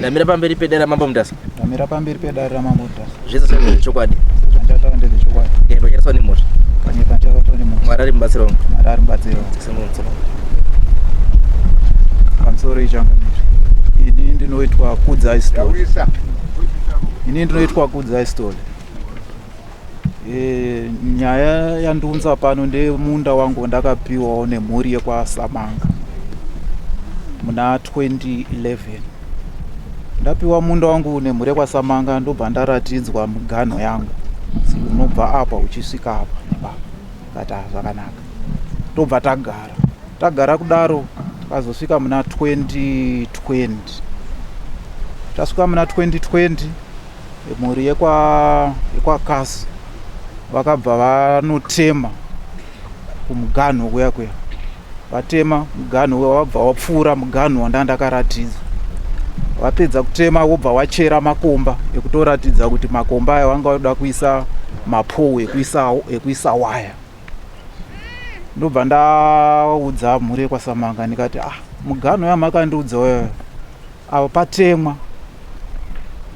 Ndamira pamberi pedare raMambo Mutasa. Ndamira pamberi pedare raMambo Mutasa. Zvese zvangu chokwadi. Zvandichataura ndezvechokwadi. Ndikanyeba ndichabatwa nemhosva. Kanyepa ndichabatwa nemhosva. Mwari ari mubatsiri wangu. Mwari ari mubatsiri wangu. Semutsoro. Pamusoro ichangamire. Ini ndinoitwa Kudzai Story. Ini ndinoitwa Kudzai Story. E, nyaya yandiunza pano ndemunda wangu wandakapiwawo nemhuri yekwaSamanga muna 2011. Ndapiwa munda wangu nemhuri yekwaSamanga, ndobva ndaratidzwa miganho yangu, unobva apa uchisvika apa nepapa. Kati ah, zvakanaka. Tobva tagara tagara kudaro, takazosvika muna 2020. Tasvika muna 2020, mhuri yekwaKasu vakabva vanotema kumuganho kuya kuya. Vatema muganho uya, wabva wapfuura muganho wandanga ndakaratidzwa. Vapedza kutema, wobva wachera makomba ekutoratidza kuti makomba aya vanga vada kuisa mapou ekuisa waya. Ndobva ndaudza mhuri yekwaSamanga, ndikati, ah, muganho yamakandiudza uyoyo ava patemwa.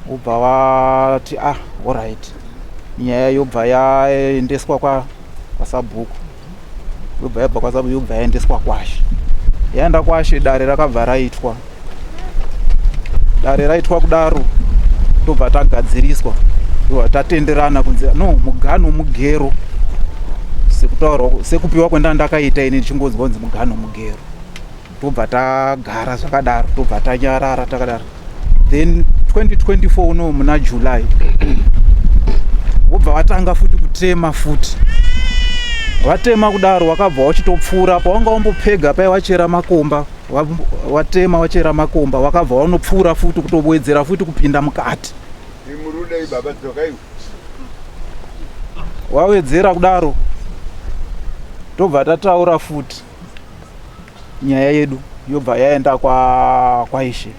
Wobva vati, ah, alright. Nyaya yobva yaendeswa kwasabhuku, yobva yabva kwasabhuku, yobva yaendeswa kwashe. Yaenda kwashe, dare rakabva raitwa. Dare raitwa kudaro, tobva tagadziriswa, tobva tatenderana kunzi no, muganho mugero, sekutaurwa sekupiwa kwenda ndakaita ini ndichingonzwa kunzi muganho mugero. Tobva tagara zvakadaro, tobva tanyarara takadaro. Then 2024 uno muna July, wobva watanga futi kutema futi. Watema kudaro, wakabva wachitopfuura pawanga wambopega pai wachera makomba. Watema, wachera makomba, wakabva wanopfuura futi, kutowedzera futi kupinda mukati. Imurudei baba, dzokai. Wawedzera kudaro, tobva tataura futi nyaya yedu, yobva yaenda kwaishe.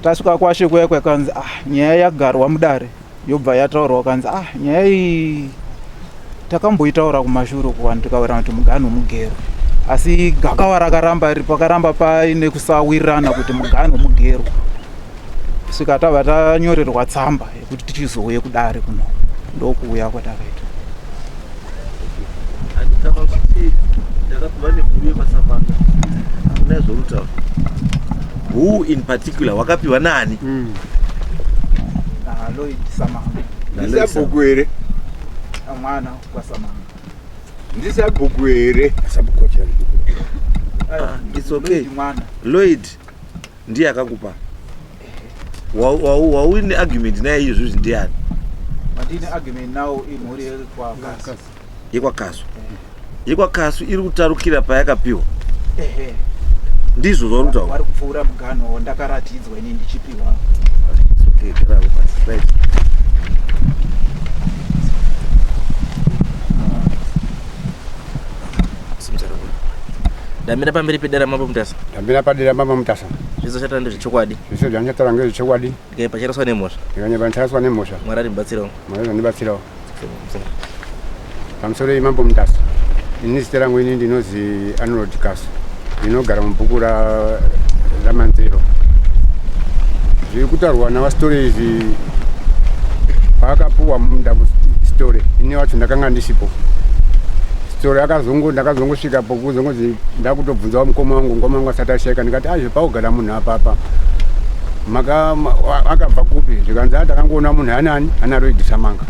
Tasvika kwashe kuya, kwakanzi, ah, nyaya yagarwa mudare, yobva yataurwa, kanzi, ah, nyaya iyi takamboitaura kumashure kuvanhu, tikawirirana kuti muganho mugero, asi gakava rakaramba pakaramba paine kusawirirana kuti muganho mugero, svika tabva tanyorerwa tsamba yekuti tichizouye kudare kuno. Ndokuuya kwatakaita. Handitaka kuti ndakapiwa nemhuri yekwaSamanga, hakuna zvorutaura. Who in particular wakapiwa nani? Ah, Lloyd Samanga. Ndisabhuku here? Mwana kwaSamanga. Ndisabhuku here? Ah, it's okay. Lloyd mwana. Lloyd ndiye akakupa. Wauine argument naye izvozvi ndiani? Mandine argument nawo imhuri yekwakasi. YekwaKasu. YekwaKasu iri kutarukira payakapiwa. Ehe. Ndizvo zvauri kutaura? Vari kupfuura muganho wandakaratidzwa ini ndichipiwa. Okay, gara pasi. Right. Simudzira ruoko. Ndamira pamberi pedare raMambo Mutasa. Ndamira padera Mambo Mutasa. Zvese zvataura ndezvechokwadi. Zvese zvandichataura ngezvechokwadi. Ndikanyeba ndichabatwa nemhosva. Ndikanyeba ndichabatwa nemhosva. Mwari ari mubatsiri wangu. Mwari azondibatsirawo. Pamusoro imambo Mutasa, ini zita rangu ini ndinozi Arnold Kasu, ndinogara mubhuku raManzero. Zviri kutaurwa naVaStore izvi, paakapuwa munda Store, ini wacho ndakanga ndisipo. Store akazongo, ndakazongosvikapo kuzongozi ndakutobvunzawo mukoma wangu, mukoma wangu asati ashaika, ndikati azve paugara munhu apapa maka akabva kupi? Zvikanzi a takangoona munhu anani ana Lloyd Samanga,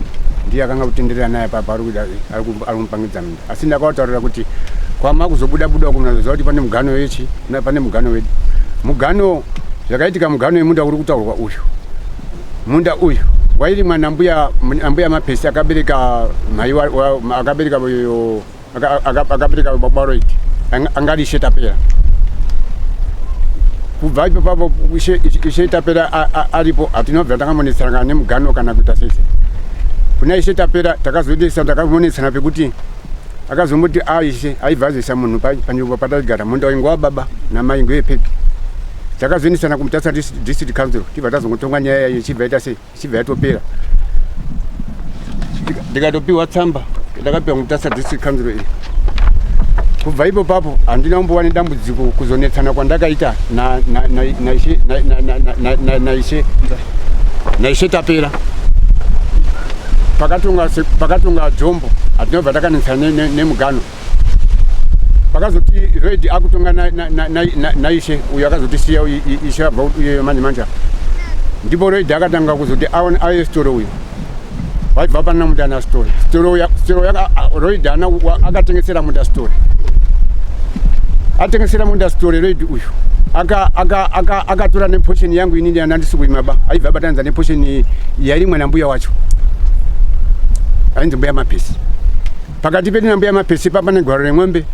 ndiye akanga kutenderera naye papa, ari kuita ari kumupangidza minda. Asi ndakavataurira kuti kwama kuzobuda buda uko, munazoziva kuti pane mugano wechi pane mugano wedu, mugano zvakaitika, mugano wemunda uri kutaurwa uyu. Munda uyu wairimwa nambuya, ambuya Mapesi, akabereka mai akabereka uyo akabereka baba Lloyd, anga ari Ishe Tapera. Kubva ipapo Ishe Tapera aripo, hatinobva takamonetsana nemugano kana kuita sese kuna Ishe Tapera. Takazoendesa, takamonetsana pekuti akazomboti aishe aibva azoisa munhu panzvimbo pataigara. Munda waingova baba namai ngewepegi. Takazoendesana kuMutasa District Council, tibva tazongotonga nyaya yayo, ichibva ita sei, ichibva yatopera. Ndikatopiwa tsamba, ndakapiwa Mutasa District Council iyi. Kubva ipo papo handina kumbova nedambudziko kuzonetsana kwandakaita naishe naishe Tapera. Pakatonga pakatonga Jombo hatinobva takanetsana nemugano. Pakazoti Red akutonga naishe uyo akazotisiya ishe abva uye manje manje ndipo Red akatanga kuzoti aone aye story uyo waibva pana munda ana story story story Royd ana akatengesera munda story atengesera munda story Royd uyu akatora neportion yangu inini yandandisi kuima ba aibva abatanidza neportion yairimwa nambuya wacho ainzi mbuya mapesi pakati pedu nambuya mapesi papa negwaro remwembe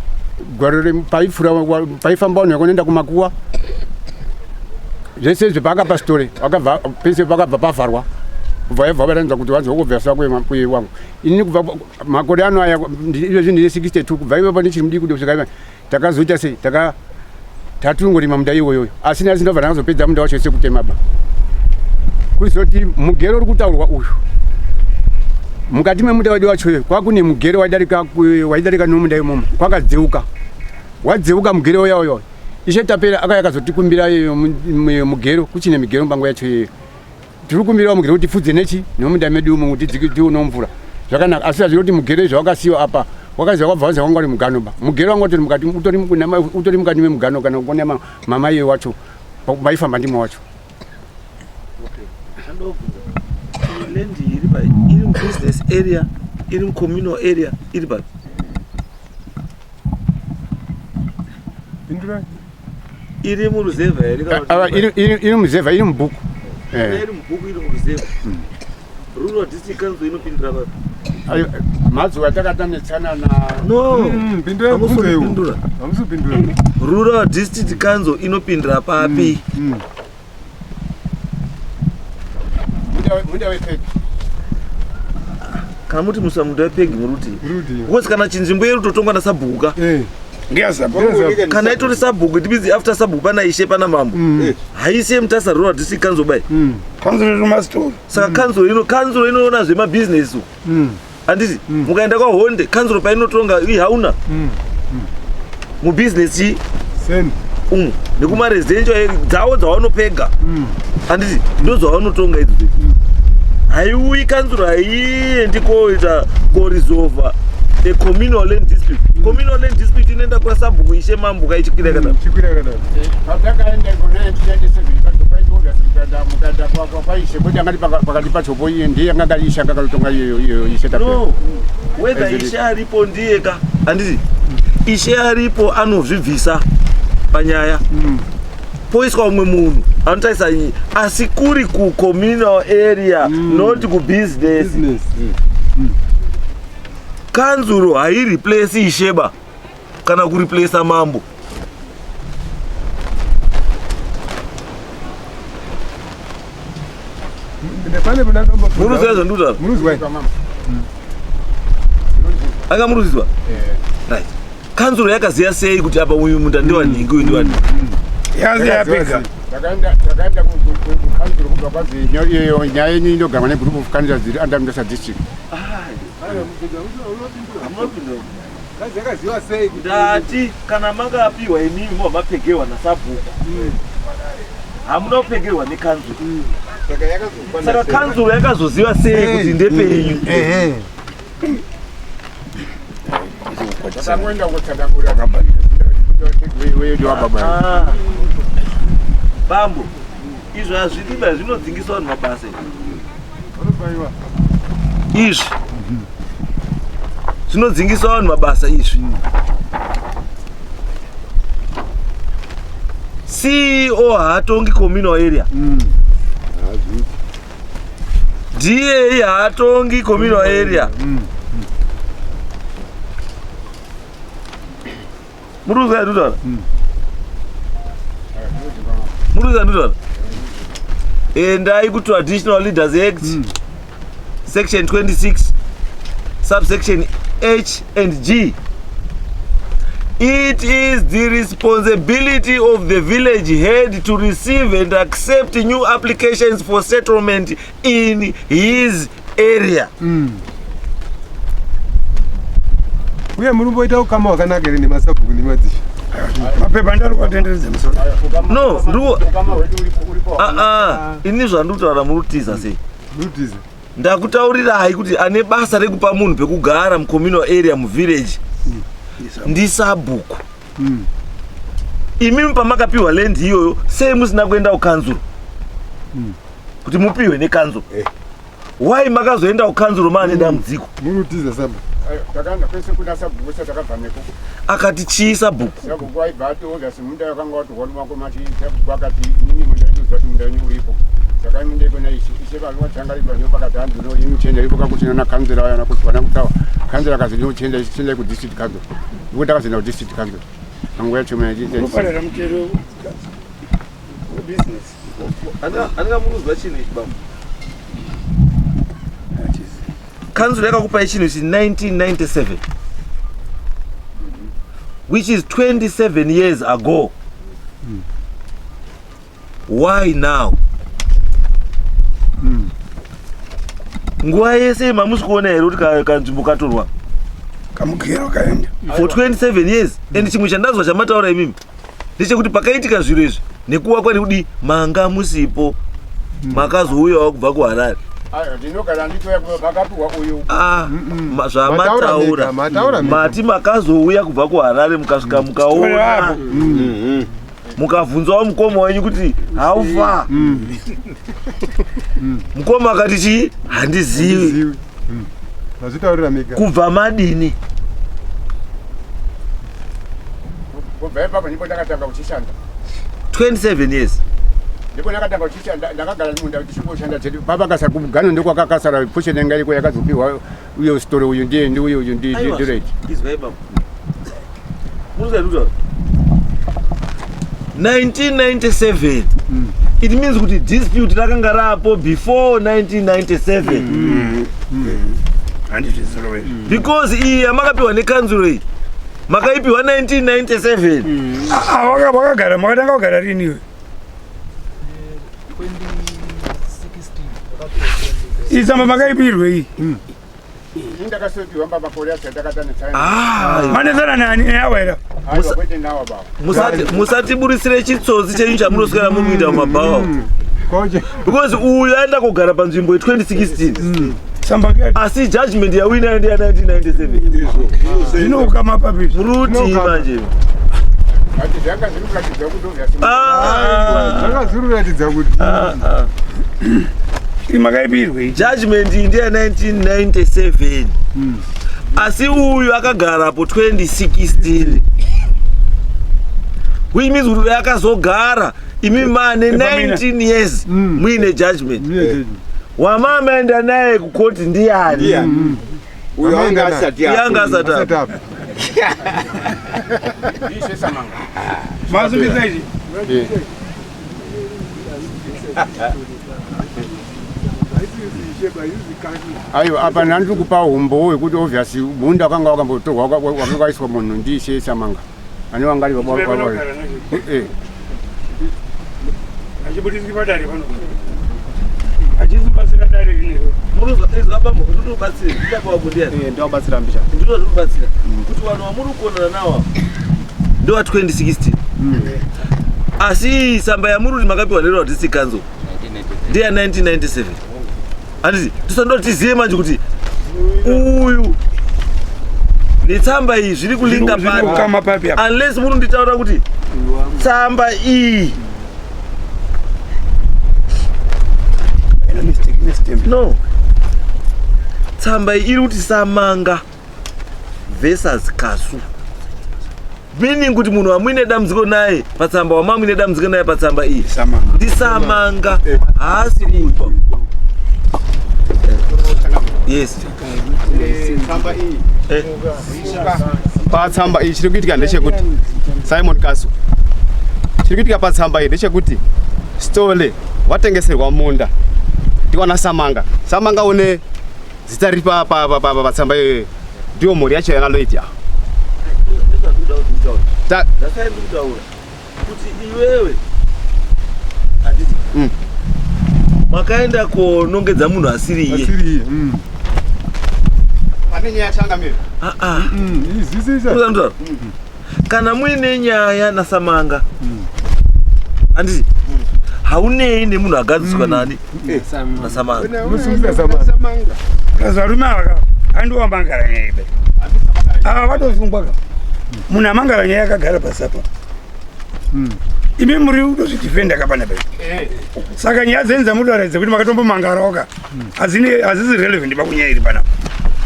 gwaro paifura paifamba vanhu vakunoenda kumakuwa zvese izvi paakapa story wakabva pese pakabva pavharwa kubva yabva varatidza kuti vanzi vokubvesa kuyewangu inini kubva makore ano aya izvezvi ndine 62 kubva ipapo ndichiri mudiki kuti kusvika takazoita sei taka tatungorima munda iwoyoyo asi nhasi ndobva ndakazopedza munda wacho sekutema ba kuzoti mugero uri kutaurwa uyu mukati memunda wedu wachoyo kwakune mugero waidarika waidarika nomunda imomo kwakadzeuka wadzeuka mugero uya uyoyo Ishe Tapera akauya akazotikumbira iyo mugero kuchine migero mbango yacho iyoyo tiri kumbirawo mugero kuti tipfudze nechi nemunda medu umo kuti tione mvura zvakanaka asi hazvino kuti mugero izvo wakasiyiwa apa wakaziva kwabva waziva wanga uri mugano ba mugero wanga utori mukati utori mukati memugano kana kuona mama iye wacho vaifamba ndimo wacho land iri pa iri mubusiness area iri mucommunal area iri papi Iri muruzevha here kana kuti Ava, iri- iri iri muzevha iri mubhuku Eh. iri mubhuku iri muruzevha. Rural District Council inopindira papi? Ayo, mazuva takatanetsana na No. Pindura Hamusi mubvunzo iwo. kupindura. Hamusi kupindura. Rural District Council inopindira papi? Munda wepegi. Kana muti musa munda wepegi muri kuti. Because kana chinzvimbo yedu totongwa nasabhuku ka. Eh. Kana itori sabhuku it means after sabhuku pana ishe pana mambo. Haisi yeMutasa Rural District Council bai. Council yemastori. Saka council ino council inoona zvemabusiness uku. Handiti mukaenda kwaHonde council painotonga ihauna. Mubusiness chi Same. umu nekumaresidential dzavo dzavanopega. Handiti ndo dzavanotonga idzo. Haiuyi kanzuro haiendi koita koresolva a communal land dispute. Communal land dispute inoenda kwasabhuku ishe mambo kaichikwira yakadaro. Chikwira yakadaro. Patakaenda iko 1997 pacho paitoda mukaenda mukaenda kwaishe kwete angati pakati pachopo iye ndiye anga akati ishe anga akatotonga iyoyo iyoyo ishe tapera. No, whether ishe aripo ndiye ka handiti ishe aripo anozvibvisa panyaya poiswa umwe munhu anotarisa iyi asi kuri kucommunal area not kubusiness. Business. Kanzuro haireplace isheba kana kureplacer mambo. Pane pana Muruziva zvandikutaura? Muruzwa. Anga muruzizwa? Right. Kanzuro yakaziya sei kuti apa uyu munda ndewanhingi uyu ndewanhingi? Yanzi yapega. Takaenda takaenda kukanzuro kubva kwazi iyo nyaya yenyu inogarwa negroup of councillors dziri under Mutasa district. Yakaziva sei kuti Ndati kana makapiwa imimi mobva mapegerwa nasabhuku. Hamuna kupegerwa nekanzuro. Saka kanzuro yakazoziva sei kuti ndepenyu? Ehe. Takangoenda kotsanangura wedu wababa. Ah. Bambo, izvo hazvidiba zvinodzingisa vanhu mabasa izvi. Izvi zvinodzingisa vanhu mabasa izvi. CEO haatongi communal area. DA haatongi communal area. Muri kuzwa ndutaura? Muri kuzwa ndutaura? Endai kuTraditional Leaders Act section 26 subsection H and G. It is the responsibility of the village head to receive and accept new applications for settlement in his area. Uye munomboita ukama hwakanaka here nemasabhuku nemadzishe? Mapepa ndari kuatenderedza musoro. No, ndiko Ukama hwedu uripo uripo. Ah, ah, ini zvandikutaura murutiza sei? Murutiza. Ndakutaurirai kuti ane basa rekupa munhu pekugara mucommunal area muvillage ndisabhuku. Imimi pamakapiwa land iyoyo sei musina kuenda kukanzuro kuti mupiwe nekanzuro? Why makazoenda kukanzuro maane dambudziko? Murutiza samba. Takaenda kwese kuna sabhuku kwese takabva neko. Akati chii sabhuku? Sabhuku aibva atiudza semunda wakanga watorwa nemako sabhuku akati inini munda inoziva kuti munda wenyu uripo. Saka munda iko naishe. Ishe vanotanga ibva ndipo pakati hanzi no inochenda ipo kakuchina na kanzura vaya nakuti vana kutawa. Kanzura akazi inochenda ichienda ku district council. Ndipo takazoenda ku district council. Panguva yacho muna Unoparira mutero webusiness. Andingamuruzwa chinhu ichi baba. Kanzuro yakakupai chinhu ichi 1997 which is 27 years ago. Why now? Nguva yese mamusi kuona here kuti kanzvimbo katorwa Kamugero kaenda. for 27 years? And chimwe chandazwa chamataura imimi ndechekuti pakaitika zviro izvi nekuwakwa nekudi manga musipo, makazouyawo kubva kuHarare. Ayo ndinogara nditouya pakapiwa uyu. Ah, Mataura mega, zvamataura mataura mega. mati makazouya kubva kuHarare mukasvika mukaona Apo. mukabvunzawo mukoma wenyu kuti how far, mukoma akati chii, handizivi. Zivi. Mazvitaurira mega. Kubva madini? Kubva ipapo ndipo ndakatanga kuchishanda. 27 years. Ndipo ndakatanga kuchishanda, ndakagara munda ndichingoshanda chete. Papakasara kumugano ndokwakakasara portion yanga iriko yakazopiwa uyo story uyu ndiye ndi uyu uyu ndi ndi right. Izwai baba, murikuita 1997, it means kuti dispute rakanga rapo before 1997. Handizvizorove. Because iyi yamakapiwa nekanzuro iyi makaipiwa 1997. Wakagara, makatanga kugara rini iwe? 2016. Itsamba makaipirwe iyi? Ini ndakasopiwa pamakore asati takatanetsana. Ah, Manetsana nani neawa here? Aiwa kwete nawa baba. Musatiburisire chitsotsi chenyu chamunoswera muri kuita mumabhawa, Koje. because uyu aenda kugara panzvimbo ye2016, Tsamba ngati asi judgment yawinayo ndeya 1997. Zvino ukama papi? Muruti manje. Ati zvanga zviri kuratidza kuti obviously Ah, Zvanga zviri kuratidza kuti Iyi makaipirwe iyi? Judgment iyi ndeya 1997, asi uyu akagarapo 2016, which means kuti uyu akazogara imi mane 19 years muine judgment. Mune judgment. Wamamaenda naye kukoti ndiani? Uyo anga asati Yanga asati Asati apa. apa. Ishe Samanga. Masungisa ichi? Aiwa apa ndandiri kupa umbowo hwekuti obviously munda wakanga wakambotorwa wakanga waiswa munhu ndiishe Samanga ane wanga ari baba wako. Eh. Achibudiswi padare pano. Achizibatsira dare rinero. Ndobatsira mbisha. Ndinobatsira kuti vanhu vamuri kuonana nawo ndewa 2016, asi iyi tsamba yamuri kuti makapiwa neRural District Council ndeya 1997, handiti? Tisanoda tizive manje kuti uyu netsamba iyi zviri kulinga Zviri papi. ukama papi apa? Unless muri kunditaura kuti tsamba iyi Ina mistake, ine stamp. No, tsamba iyi iri kuti Samanga versus Kasu, meaning kuti munhu wamuine dambudziko naye patsamba, wamamuine dambudziko naye patsamba iyi Samanga. ndiSamanga, haasi uyu. Yes. Tsamba iyi. Eh. Patsamba iyi chiri kuitika ndechekuti Simon Kasu, chiri kuitika patsamba iyi ndechekuti Stole watengeserwa munda ndiwana Samanga. Samanga une zita riri patsamba iyoyo, ndiyo mhuri yacho yana Lloyd ava. Ndasai ndikutaura kuti iwewe, handiti, makaenda konongedza munhu asiri iye. Asiri iye. Pane nyaya changamire. Ah, ah. Uzanzwa? Kana muine nyaya naSamanga, handiti haunei nemunhu agadziswa nani? NaSamanga. Unosungisa Samanga. Kazi varume ava ka andiwamangara nyaya ibe ava vatosungwa ka. Munhu amangara nyaya akagara pasi apa, imi muri kutozvidhifenda ka panapa. Saka nyaya dzenyu dzamutaura dzekuti makatombomangarawo ka hadzisi relevant pakunyaya iri panapa.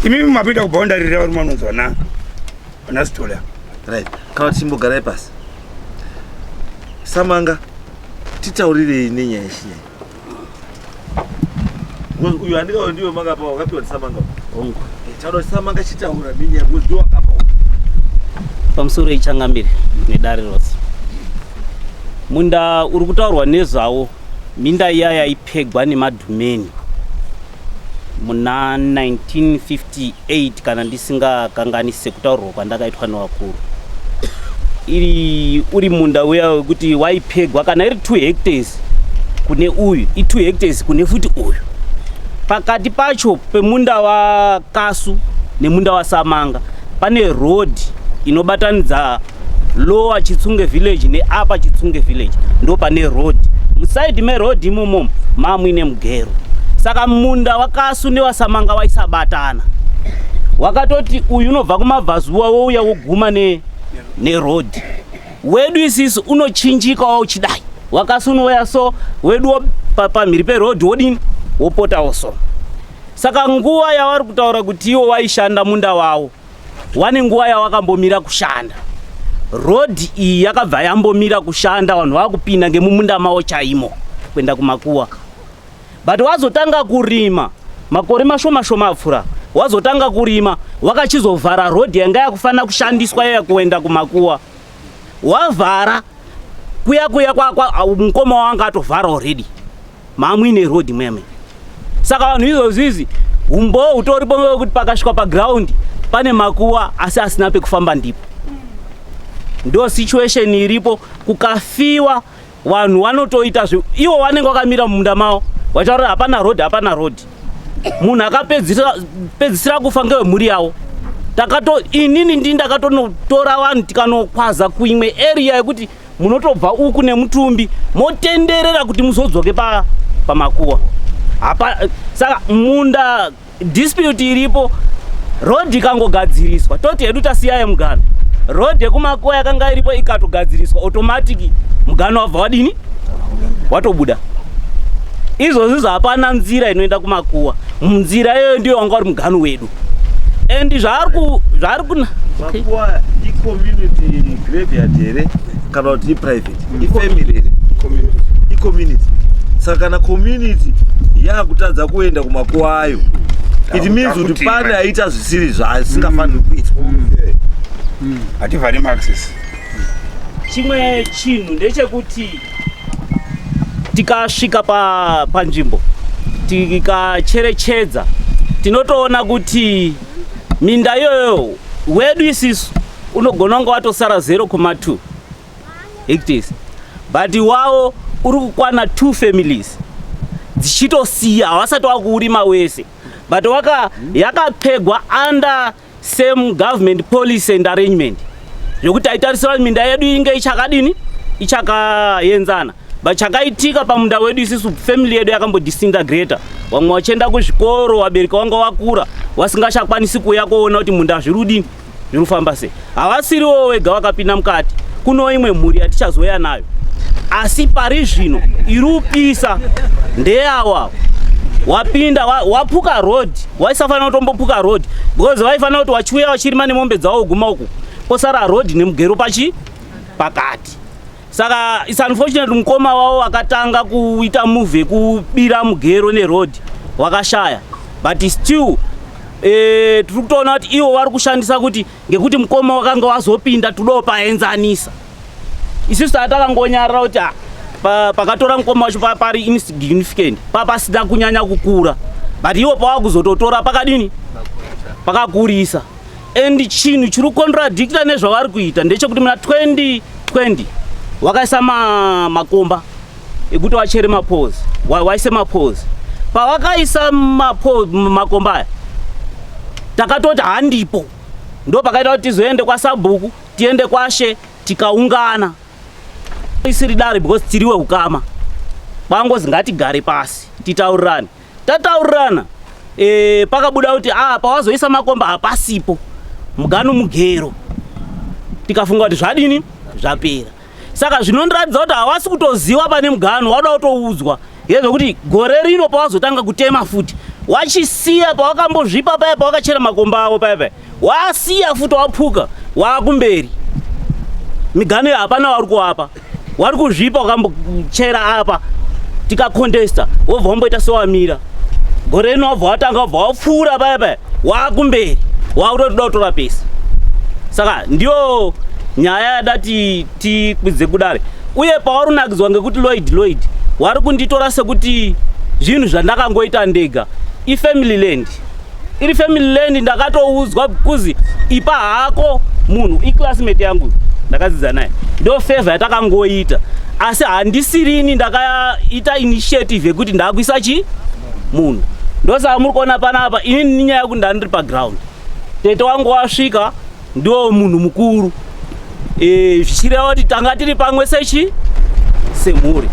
Imimi mapinda kuboundary revarume vanonzi vana Stola. Right, kana tichimbogarai pasi, Samanga, titaurirei nenyaya yechinyaya. Uyu handikawo ndiwe makapa, wakapiwa ndiSamanga. Hongu. Taura kuti Samanga chitaura nenyaya because ndiwe wakapa. Pamusoro ichangamire nedare rose, munda uri kutaurwa nezvawo, minda iya yaipegwa nemadhumeni muna 1958 kana ndisingakanganisi, sekutaurwa kwandakaitwa nevakuru. Iri uri munda uya wekuti waipegwa kana iri 2 hectares kune uyu, i2 hectares kune futi uyu. Pakati pacho pemunda waKasu nemunda waSamanga pane road inobatanidza Lower Chitsunge village neUpper Chitsunge village. Ndo pane road, muside meroad imomo mamuine mugero. Saka munda waKasu newaSamanga waisabatana, wakatoti uyu unobva kumabvazuva wouya woguma neroad, wedu isisu unochinjikawo uchidai. WaKasu unouya so, wedu pamhiri peroad wodini, wopotawo so. Saka nguva yavari kutaura kuti iwo waishanda munda wavo, wane nguva yawakambomira kushanda, road iyi yakabva yambomira kushanda, vanhu vakupinda ngemumunda mavo chaimo kuenda kumakuwa. But wazotanga kurima makore mashoma shoma apfuura, wazotanga kurima, wakachizovhara road yanga yakufanira kushandiswa iya kuenda kumakuwa. Wavhara kuya kuya mukoma wanga atovhara already, mamuine road mweme. Saka vanhu izvozvi izvi umbowo hutoripo wekuti pakasvikwa paground pane makuwa asi asina pekufamba ndipo. Ndo situation iripo. Kukafiwa vanhu vanotoita ivo vanenge vakamira mumunda mavo vachitaura hapana road, hapana road. Munhu akapedzisira kufa ngewemhuri yavo. Takato inini ndi ndakatonotora vanhu tikanokwaza kuimwe area yekuti munotobva uku nemutumbi motenderera kuti muzodzoke pamakuwa hapa. Saka munda dispute iripo, road ikangogadziriswa, toti hedu tasiya yemugano, road yekumakuwa yakanga iripo ikatogadziriswa, automatic mugano wabva wadini, watobuda. Izvozvi hapana nzira inoenda kumakuwa, nzira iyoyo ndiyo wanga uri mugano wedu and zvaari kuna Okay. Makuwa icommunity graveyard here kana kuti iprivate, ifamily here? Icommunity. Saka kana community yakutadza kuenda kumakuwa ayo, it means kuti pane aita zvisiri zvasingafaniri kuitwa. Hativhari maaccess. Chimwe chinhu ndechekuti tikasvika panzvimbo tikacherechedza, tinotoona kuti minda iyoyo wedu isisu unogona kunge watosara 0,2 hectares, but wawo uri kukwana two families dzichitosiya, havasati wakuurima wese, but waka yakapegwa under same government policy and arrangement zvekuti taitarisira kuti minda yedu inge ichakadini, ichakaenzana. But chakaitika pamunda wedu isisu, family yedu yakambodisintegrata, vamwe vachienda kuzvikoro, vabereki vanga vakura vasingachakwanisi kuuya kuona kuti munda zviri kudini, zviri kufamba sei. Havasiriwo wega vakapinda mukati, kuno imwe mhuri yatichazouya nayo, asi pari zvino iri kupisa ndeyawa wapinda wapuka road. Waisafanira kutombopuka road because vaifanira kuti wachiuya vachirima nemombe dzavo guma uku, posara road nemugero pachi pakati. Saka it's unfortunate, mukoma wavo akatanga kuita move yekubira mugero neroad wakashaya, but still tiri kutoona kuti ivo vari kushandisa kuti ngekuti mukoma wakanga wazopinda tudawo paenzanisa. Isusu taa takangonyarara kuti ah, pakatora mukoma wacho pari insignificant, papasina kunyanya kukura, but ivo pavakuzototora pakadini, pakakurisa. And chinhu chiri kucontradicta nezvavari kuita ndechekuti muna 2020 wakaisa makomba ekuti wachere mapoles, waise mapoles. Pawakaisa makomba aya Takatoti handipo, ndo pakaita kuti tizoende kwasabhuku, tiende kwashe, tikaungana isiri dare because tiriwe ukama. Kwangozi ngatigare pasi titaurirane. Tataurirana pakabuda kuti pawazoisa makomba hapasipo, mugano mugero. Tikafunga kuti zvadini, zvapera. Saka zvinondiratidza kuti hawasi kutoziwa pane mugano, wada kutoudzwa ngezvekuti gore rino pawazotanga kutema futi wachisiya pawakambozvipa paya pawakachera makomba avo paya paya, wasiya futi wapfuka waakumberi. Migano iyo hapana wari kuapa, wari kuzvipa wakambochera apa, tikakontesta wobva wamboita sewamira. Gore rino wabva watanga, wabva wapfuura paya paya waakumberi, wakutoda kutora pesi. Saka ndiyo nyaya yadati tikwidze kudare. Uye pauri unakidzwa ngekuti Lloyd wari kunditora sekuti zvinhu zvandakangoita ndega. Ifamily land iri family land, ndakatoudzwa kuzi ipa hako munhu, iclassmate yangu ndakadzidza naye, ndo favor yatakangoita, asi handisirini ndakaita initiative yekuti ndakuisa chi munhu. Ndosaka muri kuona panapa inini ninyaya yekuti ndandiri paground, tete wangu wasvika ndo munhu mukuru, zvichireva kuti tanga tiri pamwe sechi semhuri.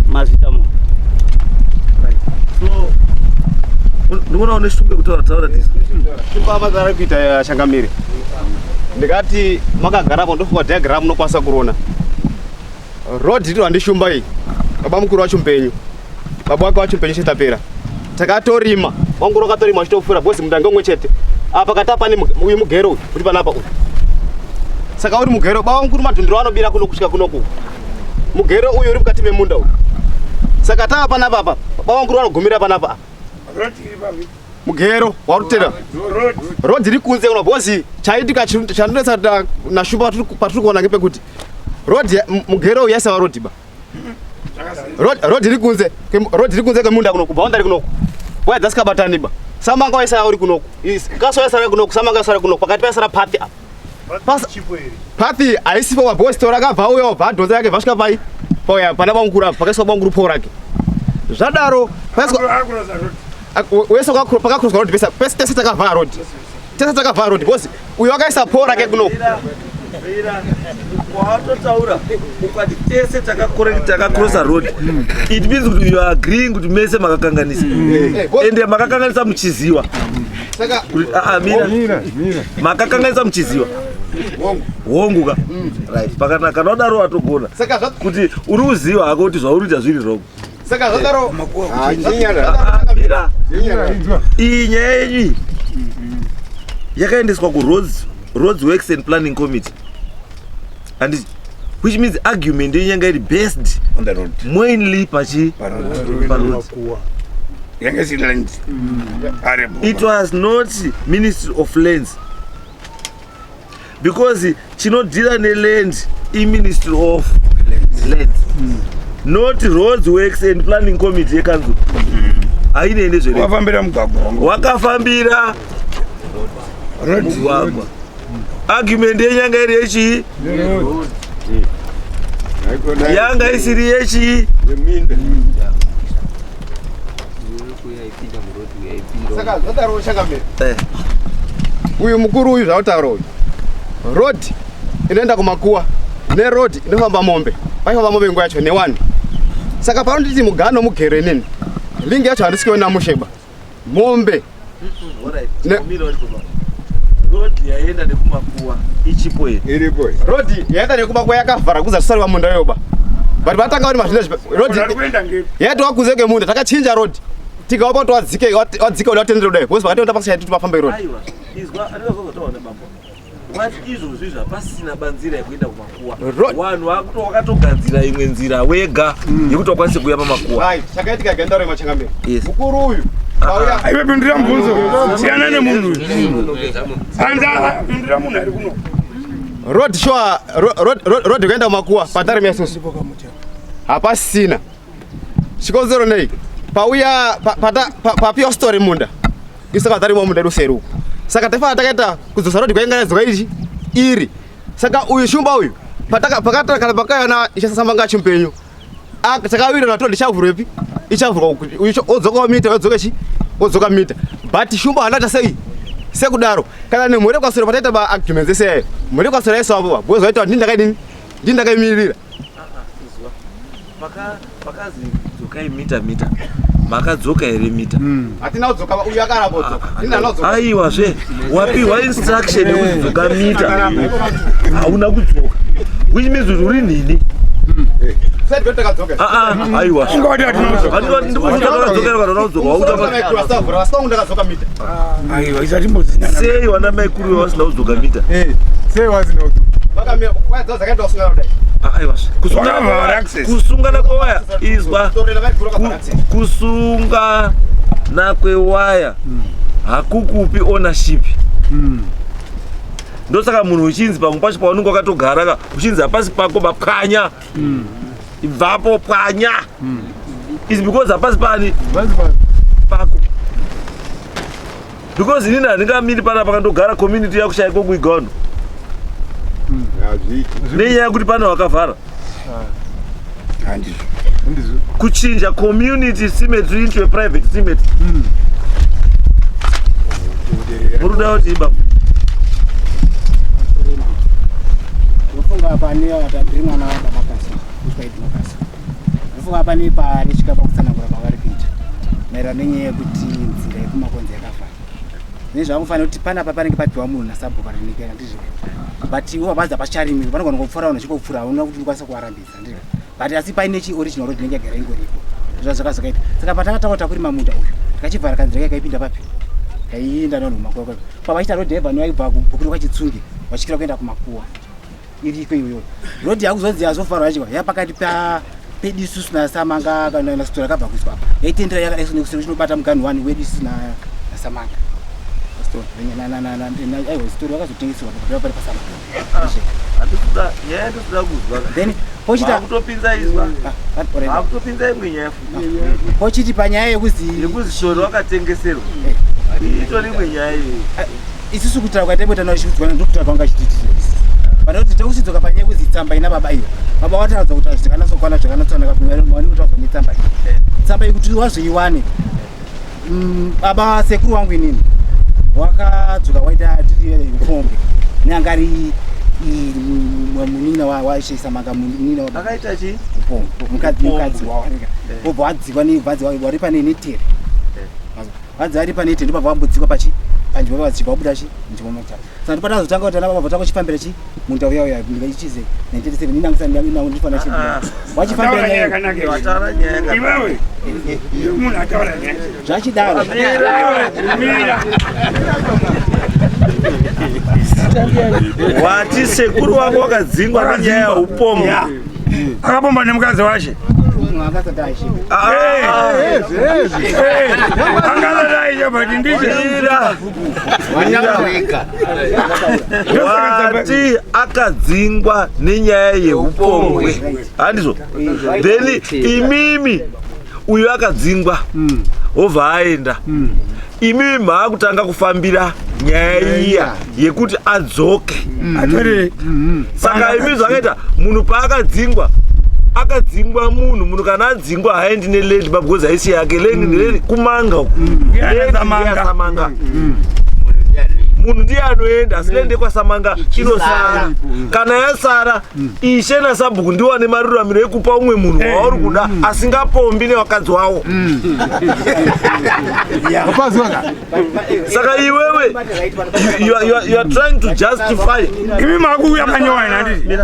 Mazvita mo. So ndikuona une shungu yekutaura, taura tisi. Chibaba dzari kuita changamire, ndikati makagarapo ndofunga diagram unokwanisa kurona road iri handishumba iyi. Baba mukuru wacho mupenyu, baba wake wacho mupenyu, chetapera takatorima wangu rakatorima achitopfuura bhozi munda ngeumwe chete apa kata pane uyu mugero uyu uri panapa uyu. Saka uri mugero baba mukuru madhundiro anobira kuno kusvika kunoku, mugero uyu uri mukati memunda uyu. Saka tava panapa apa, baba mukuru vanogumira panapa apa. Mugero warutera road iri kunze kuno bhozi. Chaitika chandinetsa nashumba patiri kuona ngepekuti road mugero uyu yaisava road ba road iri kunze, road iri kunze kwemunda kunoku, boundary kunoku waya dzasikabatani ba. Samanga waisara uri kunoku, kaso waisara kunoku, samanga waisara kunoku, pakati paisara path apa. Path haisipo pabhosi tora akabva uya wabva adhonza yake vasvika pai pauya pana bamukuru apa pakaiswa bamukuru poo rake. Zvadaro wese pakakroswa road pese pese, tese takavhara road, tese takavhara road because uyu wakaisa poo rake kunoku. Watotaura ukati tese takacrossa road, it means kuti you are agreeing kuti mese makakanganisa, ende makakanganisa muchiziwa. Saka Kuti mira. Mira, mira. Makakanganisa muchiziwa, hongu ka? Right, pakanaka. Kana udaro watogona saka kuti uri kuziva hako kuti zvauri kuita zviri wrong. Saka zvadaro Mira. Mira, inzwa. Iyi nyaya yenyu iyi yakaendeswa kuroads roads works and planning committee, and which means argument yenyu yanga iri based on the road mainly pachi paroad. Yanga isiri land arable. It was not Ministry of Lands, because chinodhira neland iMinistry of Lands, not Roads Works and Planning Committee yekanzuru. Hainei nezvere Wafambira mugwagwa wangu. Wakafambira mugwagwa. Argument yenyu yanga iri yechii? Yanga isiri yechii? Saka zvadaro changamire, Eh. Uyu mukuru uyu zvautaura uyu, road inoenda kumakuwa neroad inofamba mombe, paifamba mombe nguva yacho newani. Saka panonditi mugano mugero, inini link yacho handisi kuona musheba mombe. Alright, mira uri baba. Road yaenda nekumakuwa ichipo here? Iripo. Road yaenda nekumakuwa yakavhara kuza tisari pamunda yoba, but vatanga vari mazvina road Kuenda ngepi? Yaitwa kunze kwemunda. Takachinja road tikawapa kuti wadzike wadzike uda kutendera kudai because pakati pashaiti kuti pafambe road. Aiwa, izwa andikazozotaura nebambo. Wati izvozvi zvapasina banzira yekuenda kumakuwa. Vanhu wakatogadzira imwe nzira wega yekuti wakwanise kuuya pamakuwa. Right, chakaitika gendaro yemachangamire. Yes. Mukuru uyu auya. Aiwe, pindura mubvunzo, siyana nemunhu uyu. Anza pindura munhu ari kuno. Road sure, road kuenda kumakuwa patarimi isusu hapasisina. Chikonzero nei? Pauya papiwa story munda isu katarimo munda edu seri uku. Saka taifana takaita kudzosa road kwainga yadzoka iri iri. Saka uyu shumba uyu pakata kana pakayana ichasasamba chimpenyu takawirana toti ichavhurwepi, ichavhurwa uyu odzoka mita odzoka chi wodzoka mita but shumba hana sei sekudaro kana nemhuri yekwasoro pataita maarguments ese ayo mhuri yekwasoro yaisawapo because vaita kuti ndini ndakaidini ndini ndakaimirira Pakazi dzokai mita mita makadzoka here mita hatina kudzoka uyu akaramba kudzoka ndini handina kudzoka aiwa zve wapiwa instruction yekuti dzoka mita hauna kudzoka which means kuti uri nini Side gate takadzoka Ah, ah, aiwa Ungawati hatina kudzoka. ndikubvunza wakadzoka here kana hauna kudzoka wauta Aiwa ndakadzoka mita Aiwa isati mbodzina. Sei wana maikuru vasina kudzoka mita Eh, sei wasina kudzoka vakamira kwaidzaa dzakaita kusungana kudai Ah, aiwa kusungana Wakavhara kwewaya access. kusungana kwewaya izwa Torera vaiguru vakavhara access. Kusungana kwewaya hakukupi ownership. Ndosaka munhu uchinzi pamwe pacho paunenge wakatogara ka uchinzi hapasi pako bapwanya, ibvapo pwanya, is because hapasi pani Pasi pasi. pako, because inini handingamiri panapa kandogara community yakushaya kokuigono Hazviiti. Nenyaya yekuti pane wakavhara. Handizvo. Handizvo. Kuchinja community cemetery into a private cemetery. Muri kuda kuti ibaba Ndofunga pane ndiri mwana wababa Kasi, kuchwaidinokasi. Ndofunga pane parisvika pakutsanangura kwavari kuita maererano nenyaya yekuti nzira yekumakonzi yakafara nezvamufanira kuti panapa panenge papiwa munhu nasabhuku rinike, handizvo? But iwo hapazi hapacharimiwi, panogona kupfuura vanhu vachingopfuura, hauna kuti unokwanisa kuvarambidza, handizvo? But asi paine chioriginal road inenge yagara ingoripo, zvazvakazokaita. Saka patakataura takurima munda uyu, takachivhara kanzira kaya kaipinda papi kaienda nevanhu kumakuwa kwako pavachiita road yaibva nevaibva kubhuku rekwachitsunge vachikwira kuenda kumakuwa, iriko iyoyo road yakuzonzi yazovharwa yacho yapakati pa pedu isusu naSamanga kana naSitora akabva kuiswa apa, yaitendera yakadai nekuseri chinobata muganhu wani wedu isusu naSamanga. Aiwa, Sitori vakazotengeserwa pari paSamanga. Handikuda nyaya yandikuda kuzwa. Then pochita Vakutopinza izwa. Ah, alright. Vakutopinza imwe nyaya futi. Pochiti panyaya yekuzi yekuzi shori wakatengeserwa, itori imwe nyaya iyoyo. Isusu kutaura kwataimboita nachiudzwa ndokutaura kwanga chititi pane kuti takuchidzoka panyaya yekuzi tsamba ina baba iyo, baba wataradza kuti zvakanasokwana zvakanatsanaka maone kuti wazwa netsamba iyi, tsamba iyi kuti wazoiwane. Baba sekuru wangu inini wakadzoka waita tiri upombe neanga ari munin'ina waShesamanga, munin'ina wa Akaita chii? Upombe, mukadzi mukadzi wawanika wobva wadzikwa nebvadzi wari pane netere, vadzi vari pane tere, ndobva vambodzikwa pachi panzvimbo vachibva vabuda chi nzvimbo macha. Saka ndopatazotanga kuti ana baba vatanga kuchifambira chi munda uya uya ndingachichize 1987 inangisa ndifana chi wachifambira Taura nyaya nyaya yakanaka iwe. Wataura nyaya yakanaka. Iwewe. Munhu ataura nyaya. Zvachidaro. Mira. Wati sekuru wako wakadzingwa nenyaya yeupombo. Ya. Akapomba nemukadzi wache. Akasati aishe. Ezvi. Angasati aishe but ndiche. Mira. Wati akadzingwa nenyaya yeupombwe, handizvo? Then imimi uyu akadzingwa obva aenda, imimi maakutanga kufambira nyaya iya yekuti adzoke. Atore. Saka imi zvakaita munhu paakadzingwa, akadzingwa munhu, munhu kana adzingwa haendi neland ba, because haisi yake land, land kumanga uku. Ndiye Samanga. Samanga munhu ndiye anoenda, asi land yekwaSamanga inosara. Kana yasara, ishe nasabhuku ndiwo ane maruramiro ekupa umwe munhu wauri kuda asingapombi nevakadzi wavo. Wapazwa ka? Saka iwewe you are trying to justify. Imi makuuya panyowa ina, handiti?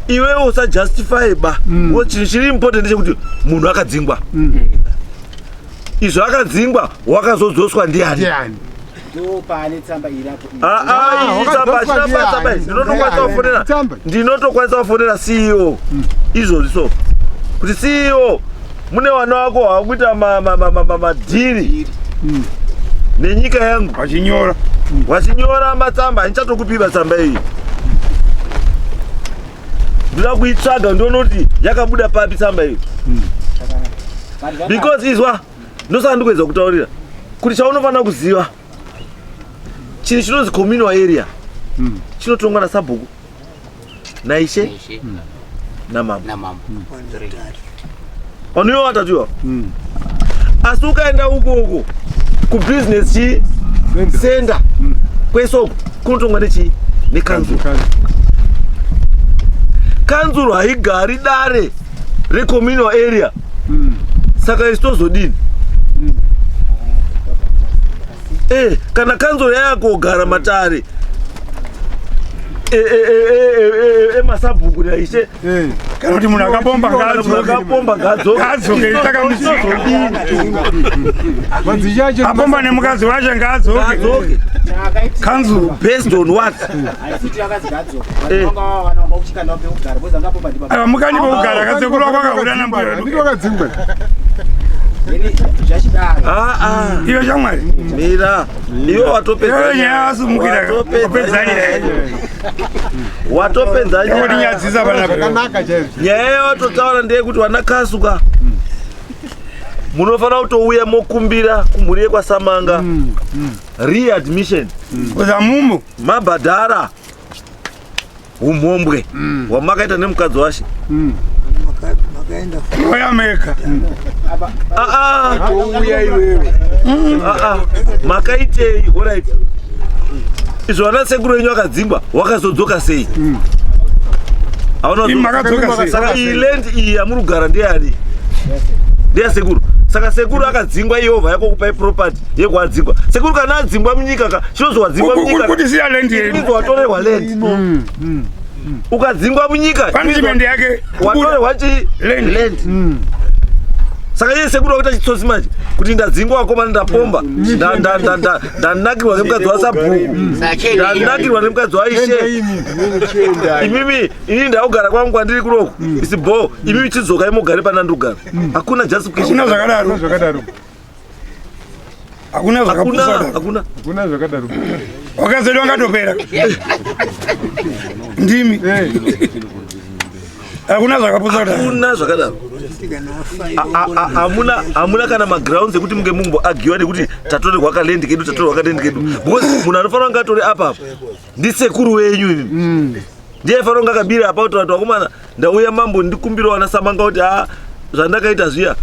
Iwewe usajustify ba. Wo chinhu chiri important ndechekuti munhu akadzingwa, izvo akadzingwa wakazodzoswa ndiani? Ndiani? Ndo pane tsamba irapo. Ah, ah, iyi tsamba Wakadzoswa china ndiani? tsamba iyi. Ndinotokwanisa kufonera Tsamba. Ndinotokwanisa kufonera CEO izvozvi, so kuti CEO, mune vana wako wakuita madhiri nenyika yangu. Vachinyora. Wachinyora matsamba, handichatokupiba tsamba iyi. Ndoda kuitsvaga ndione kuti yakabuda papi tsamba iyi, because izwa, ndosaka ndikuedza kutaurira kuti chaunofanira kuziva, chinhu chinonzi communal area chinotongwa nasabhuku, naishe, namambo. Namambo. Vanhuiwa vatatu iwa. Asi ukaenda uko uko kubusiness chii center kwese uko kunotongwa nechii nekanzuro. Kanzuro haigari dare recommunal area. Saka isu tozodini? Eh, kana kanzuro yayakogara matare emasabhuku naishe Kana kuti munhu akapomba ngaadzoke. Akapomba ngaadzoke. Ngaadzoke, takamutsika. Madzishe Apomba nemukadzi wacho ngaadzoke. Ngaadzoke. Kanzuro. Based on what? Haisiti akazi ngaadzoke. Vanhu vanga vava vana kuchikanda pekugara because angapomba ndibaba. Ava mukani pekugara akasekuru wako akabuda nambuya. Ndiko wakadzingwa. Zvachidaro. Ah, ah. Iwe shamwari. Mira, iwe watopedza. Iwe nyaya wasumukira. Wapedza nyaya. Watopedza nyaya. Yakutinyadzisa panapa. Zvakanaka chaizvo. Nyaya yawatotaura ndeyekuti vana Kasuka munofanira kutouya mokumbira kumhuri yekwaSamanga readmission. Kuzamumo. Mabhadhara umhombwe hwamakaita nemukadzi washe. Oya meka. Ah, ah. Touya iwewe. Ah, ah. Makaitei? Alright. Izvo vana sekuru venyu vakadzingwa wakazodzoka sei? Hauna Imi makadzoka sei? Saka iyi land iyi yamuri kugara ndeyani? Ndeya sekuru. Saka sekuru akadzingwa ihovha yako kupai property yekuadzingwa. Sekuru kana adzingwa munyika ka chinozwi wadzingwa munyika. Kuti siya land yedu. Inzi watorerwa land. Ukadzingwa munyika Punishment yake. watorerwa chi Land. land. Saka iye sekuru wakuita chitsotsi manje kuti ndadzingwa vakomana ndapomba ndanakirwa nemukadzi wasabhuku ndanakirwa nemukadzi waishe imimi inini ndakugara kwangu kwandiri kunoku isi bo imimi chidzokai mugare pana ndikugara hakuna justification. Hakuna zvakadaro. Hakuna zvakadaro. Hakuna hakuna zvakapusa kudaro. hakuna Hakuna zvakadaro. Wakazedu wangatopera. Ndimi. Hakuna zvakapusa kudaro. hakuna zvakadaro. Hamuna kana magrounds ekuti munge mumboagiwa nekuti tatorerwa kaland kedu, tatorerwa kaland kedu, because munhu anofanira kunge atori apa ndisekuru wenyu imi ndiye aifanira kunge akabira apa kuti vanhu vakomana ndauya mambo ndikumbirawo ana Samanga kuti a zvandakaita zviya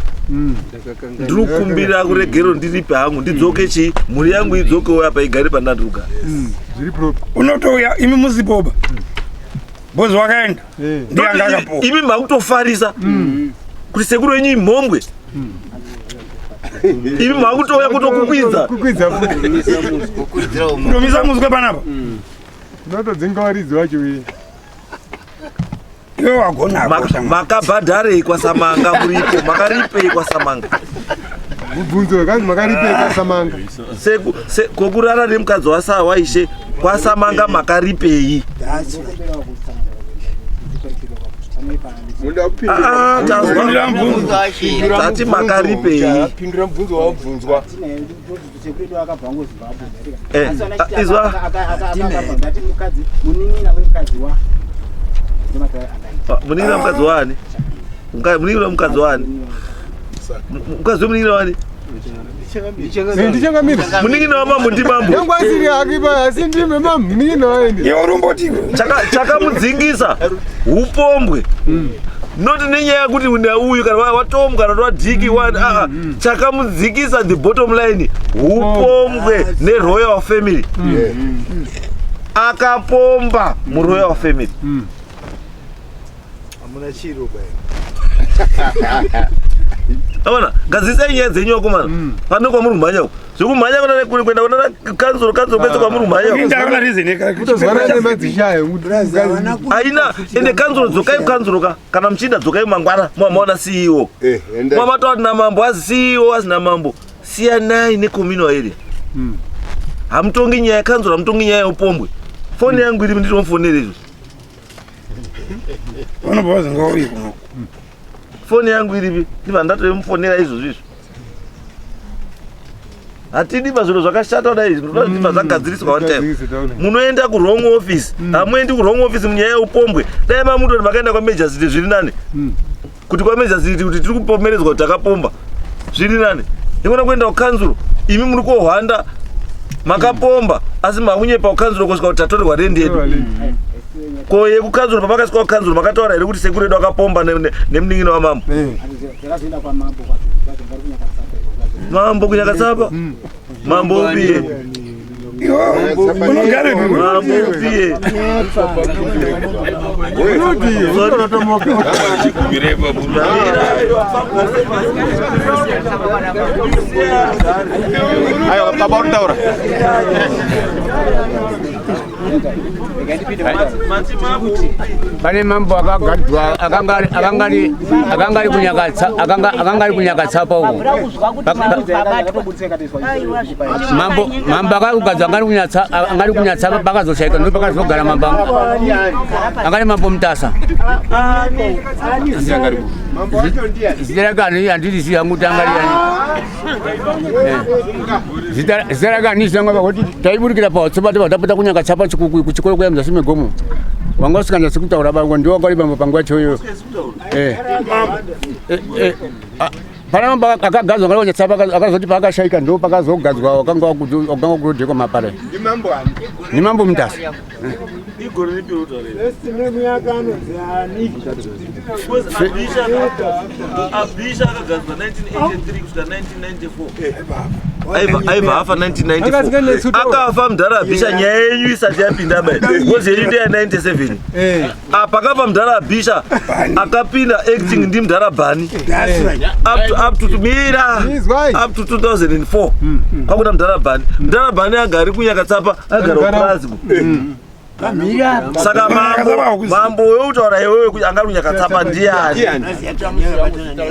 ndiri kukumbira kuregero ndiripe hangu ndidzoke chii mhuri yangu idzokewo apa igare pandandiri kugara. Zviri proper. Unotouya imi musipoba. Bozi wakaenda. Ndiye anga akapuwa. Imi makutofarisa kuti sekuru wenyu imhombwe, imi makutouya kutokukwidza. Kukwidza futi. Kutomisa muswe panapa. Unotodzinga varidzi vacho uye. Iwe wagona hako shamwari. Makabhadharei kwaSamanga muripo? Makaripei kwaSamanga? Mubvunzo kanzi makaripei kwaSamanga? Kokurara nemukadzi waishe kwaSamanga makaripei? Ah, tazwa. Pindura mubvunzo. Tati makaripei? Pindura mubvunzo wabvunzwa. Sekuru akabva ngoZimbabwe. Eh, ah, izwa. Ngati mukadzi munin'ina wemukadzi wa ndomatara akaita. Ah, munin'ina mukadzi wani? Munin'ina mukadzi wani? Mukadzi wemunin'ina wani? Ndichangamira. Munin'ina wamambo ndimambo. Yangu asiri akipa asi ndime mam munin'ina waende. Iwe urumboti. Chakamudzingisa upombwe, not nenyaya yekuti une uyu kana watomu kana kuti wadhiki wani. Aa, chakamudzikisa, the bottom line, upombwe neroyal family. Akapomba muroyal family. Hamuna chiro bai. Aona, gadzisai nyaya dzenyu vakomana. Pane kwamuri kumhanya uko zvekumhanya kuna kuenda kuna kanzuro, kanzuro kwese kwamuri kumhanya uko. Inda reason yeka. Kutozwana nemadzishe ayo. Haina ende kanzuro. Dzokai kukanzuro ka kana muchida dzokai mangwana mamaona CEO. Eh, enda. Mamataura namambo azi CEO azi namambo siyanai necommunal area. Hamutongi nyaya kanzuro, hamutongi nyaya yeupombwe. Foni yangu iri nditomufonera izvo. Vanobva vazingauyi kuno. Foni yangu iripi? Ndibva ndatomufonera izvozvo izvo. Hatidi pazviro zvakashata kudai izvi, ndibva zvagadziriswa one time. Munoenda kuwrong office. Hamuendi kuwrong office munyaya yeupombwe. Dai mamutori makaenda kwamajor city zviri nani, kuti kwamajor city kuti tiri kupomeredzwa kuti takapomba zviri nani ikona kuenda kukanzuro. Imi muri kohwanda makapomba asi makunyepa kukanzuro kusvika kuti tatorerwa rendi yedu. Ko yekukanzuro, pamakasvika kukanzuro makataura here kuti sekuru edu akapomba nemunin'ina wamambo? Zvakazoenda kwamambo kwacho kwacho vari kunyakatsaka. Mambo kunyakatsapa. Mambo upiye. Mambo upiye. Aiwa baba uri kutaura. Pane mambo akagadzwa akanga ari- akanga ari- akanga ari kunyakatsa akanga akanga ari kunyakatsapa uko. Mambo mambo akagadzwa anga ari kunyatsa anga ari kunyatsapa pakazoshaika ndo pakazogara mambo anga ari mambo Mutasa. Zita rake handirizivi hangu kuti anga ari ani. Zita zita rake handirizivi hangu pakuti taiburikira pawatsopati patapota kunyakatsapa kuchikoro kuya muzasi megomo. Wanga usinganyatsi kutaura bango ndiwo wanga uri bambo panguva yacho iyoyo. Eh. Eh, eh, ah, Pana mambo akagadzwa ngari kunyatsapa akazoti paakashaika ndo pakazogadzwa wakanga wakurodhekwa mapare. Ni mambo Mutasa. Igore ripi rotaura Because Abisha Abisha akagadzwa 1983 kusvika 1994. Aibva aibva afa 1994. Akafa mudhara Abisha nyaya yenyu isati yapinda bai. Because yenyu ndeya 97. Apa akafa mudhara Abisha akapinda acting ndi mudhara Bani. Up to up to mira up to 2004. Kwakuda mudhara Bani. Mudhara Bani agari kunyakatsapa agara kupurazi. Saka mambo mambo weutaura iwewe kuti angari kunyakatsapa ndiani?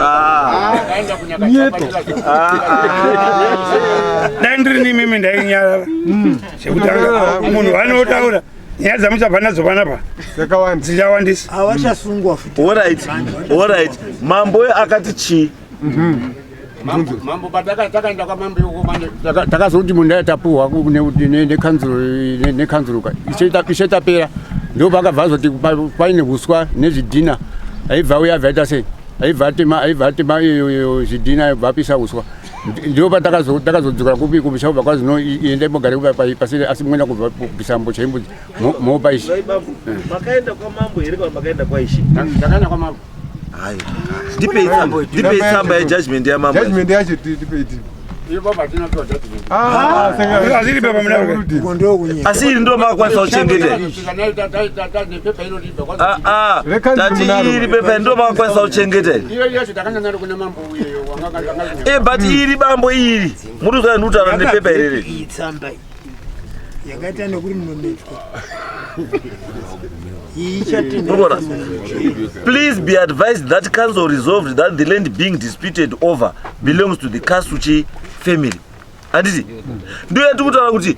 Ah. Dai ndiri nimimi ndainyarara. Chekutanga munhu anotaura nyaya dzamuchabva nadzo panapa dzichawandisa. Havachasungwa futi. Alright, alright. Mambo uyo akati chii? Mambo patakaenda kwamambo ikoko manje takazoti munda yatapuhwa nekanzuru ishe tapera ndo pakabva azoti paine huswa nezvidhina aibva uya abva aita sei aibva atema aibva atema iyo zvidhina aibva apisa huswa ndo patakazodzokera kupi kumusha kubva kwazi no endai mogare pasiri asi muenda kubva kubvisa mbocha yembudzi mopa ishi. Vai bambo, makaenda kwamambo here kana makaenda kwaishe? Ndakaenda kwamambo. Hayi. Ndipei tsamba, ndipei tsamba yejudgment yamambo. Judgment yacho tipei tipi. Ah, Hazviri pepa muna Asi iri ndo makakwanisa kuchengeta. Ah ah. Tati iri pepa ndo makakwanisa kuchengeta. Eh but iri bambo iri. Muri kuzwa ndikutaura nepepa irere. Iyi tsamba iyi yakaita nekuti munometwa. Iyi Murikuona? Please be advised that council resolved that the land being disputed over belongs to the Kasuchi family. Handiti? Ndiyo yatiri kutaura kuti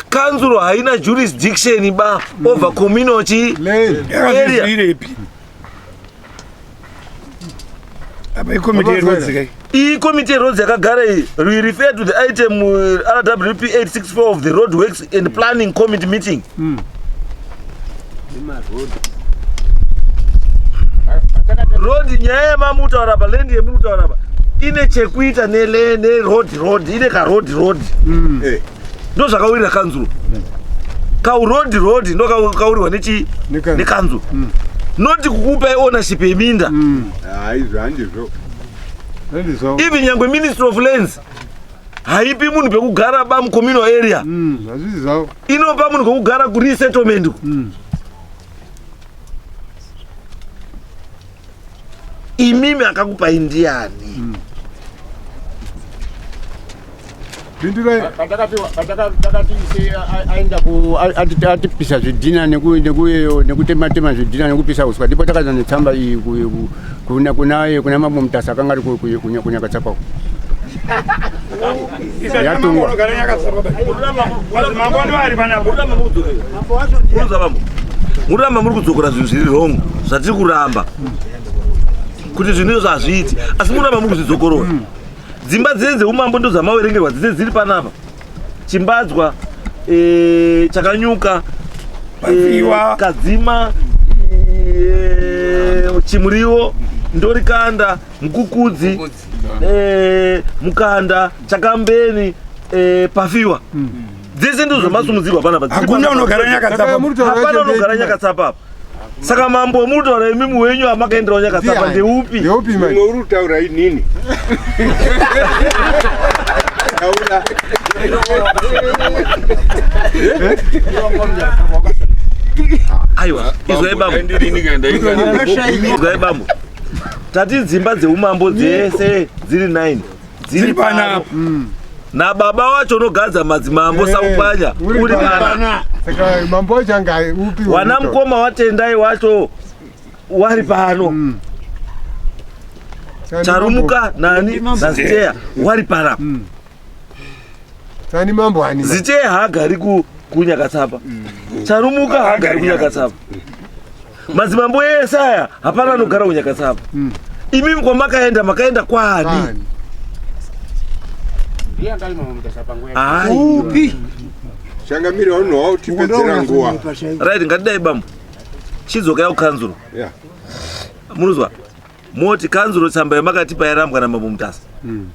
kanzuro haina jurisdiction ba over communal chi area. Apa ikomiti yeroads kai. Iyi komiti yeroads yakagara iyi. We refer to the item RWP 864 of the Road Works and Planning Committee meeting. Road nyaya yamamutaura apa land yemuri kutaura apa ine chekuita neroad road ine karoad road. Ndo zvakawirira kanzuro. Karoad road ndo kaurirwa nechi nekanzuro. Not kukupai ownership yeminda. Izvo handizvo. Even nyangwe Ministry of Lands haipi munhu pekugara ba mucommunal area. Hazvisi zvavo. Inopa munhu pekugara kuresettlement. Imimi akakupai ndiani? Patakati ise aenda atipisa zvidhina nekutema-tema zvidhina nekupisa uswa ndipo takaza netsamba iyi kuna mambo Mutasa akanga ari kunyakatsapa uko. Yatungwa. Mambo ndo ari panapa. Muruza bambo. Muramba muri kudzokora zvinhu zviri wrong zvatiri kuramba. Kuti zvinhu izvo hazviiti asi muramba muri kuzvidzokorora. Dzimba dzese dzeumambo ndo dzamaverengerwa dzese dziri panapa. Chimbadzwa, Chakanyuka, Kadzima, Chimuriwo, Ndorikanda, Mukukudzi, Mukanda, Chakambeni, Pafiwa. Dzese ndizo zvamasumudzirwa panapa. Dziri Hakuna panapa. unogara Nyakatsapa. Hapana unogara Nyakatsapa apa. Saka mambo muri kutaura imimi wenyu amakaenderawo Nyakatsapa ndeupi? Ndeupi manje? Uri kutaura inini. Aiwa, izwai bambo. Izwai bambo. Tati dzimba dzeumambo dzese dziri 9 dziri panapa. Nababa wacho unogadza madzimambo Sakupwanya uri pana. Saka mambo wacho anga upi? Wana mukoma waTendai wacho wari pano. Charumuka nani naZiteya wari panapa. Sani mambo ani? Ziteya haagari kuNyakatsapa. Charumuka haagari kuNyakatsapa. Madzimambo ese aya hapana anogara kuNyakatsapa. Imimi kwamakaenda makaenda kwani? Upi? Changamire unowa utipedzera nguva. Right, ngatidai bambo. Chidzokai kukanzuro. Yeah. Munozwa? Moti kanzuro tsamba yamakatipa yarambwa namambo Mutasa.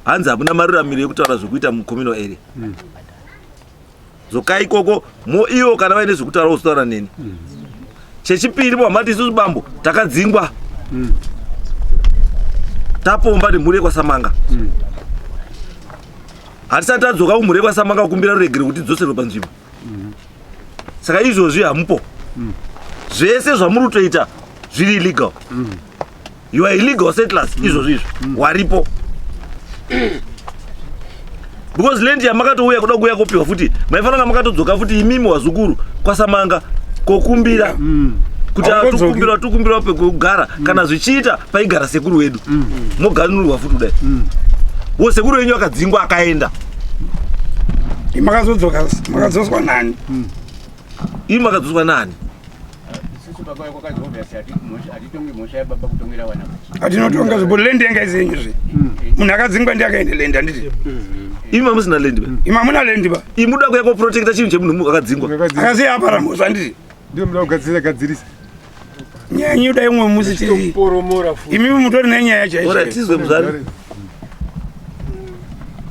Hanzi hamuna maruramiro ekutaura zvekuita mucommunal area. Dzokai ikoko mo ivo kana vaine zvekutaura vozotaura neni. Chechipiri mwamati isusu bambo takadzingwa. Tapomba nemhuri yekwaSamanga. Hatisati tadzoka kumhuri yekwaSamanga kukumbira ruregero kuti tidzoserwe panzvimbo. Saka izvozvi hamupo. Zvese zvamuri kutoita zviri illegal. You are illegal settlers izvozvi izvo. Waripo. Because land yamakatouya kuda kuuya kopiwa futi maifanira kunge makatodzoka futi imimi wazukuru kwaSamanga kokumbira kuti Haungodzoki. atukumbira tukumbira pekugara kana zvichiita paigara sekuru wedu moganurwa futi kudai. Wo sekuru wenyu akadzingwa akaenda. Makazodzoka makadzoswa nani? Imi makadzoswa nani? Isusu baba kwakazi obviously hatitongi mhosva yababa kutongera vana. Atinotonga zvipo land yanga isenyu zve. Munhu akadzingwa ndiye akaenda land handiti? Imi mamusina land ba. Imi hamuna land ba. Imi muda kuya koprotecta chinhu chemunhu akadzingwa. Akasiya apara mhosva handiti? Ndiyo muda kugadzirisa gadzirisa. Nyaya yenyu dai umwe musi tiri. Imimi mutori nenyaya chaiyo. Ora tizwe muzari.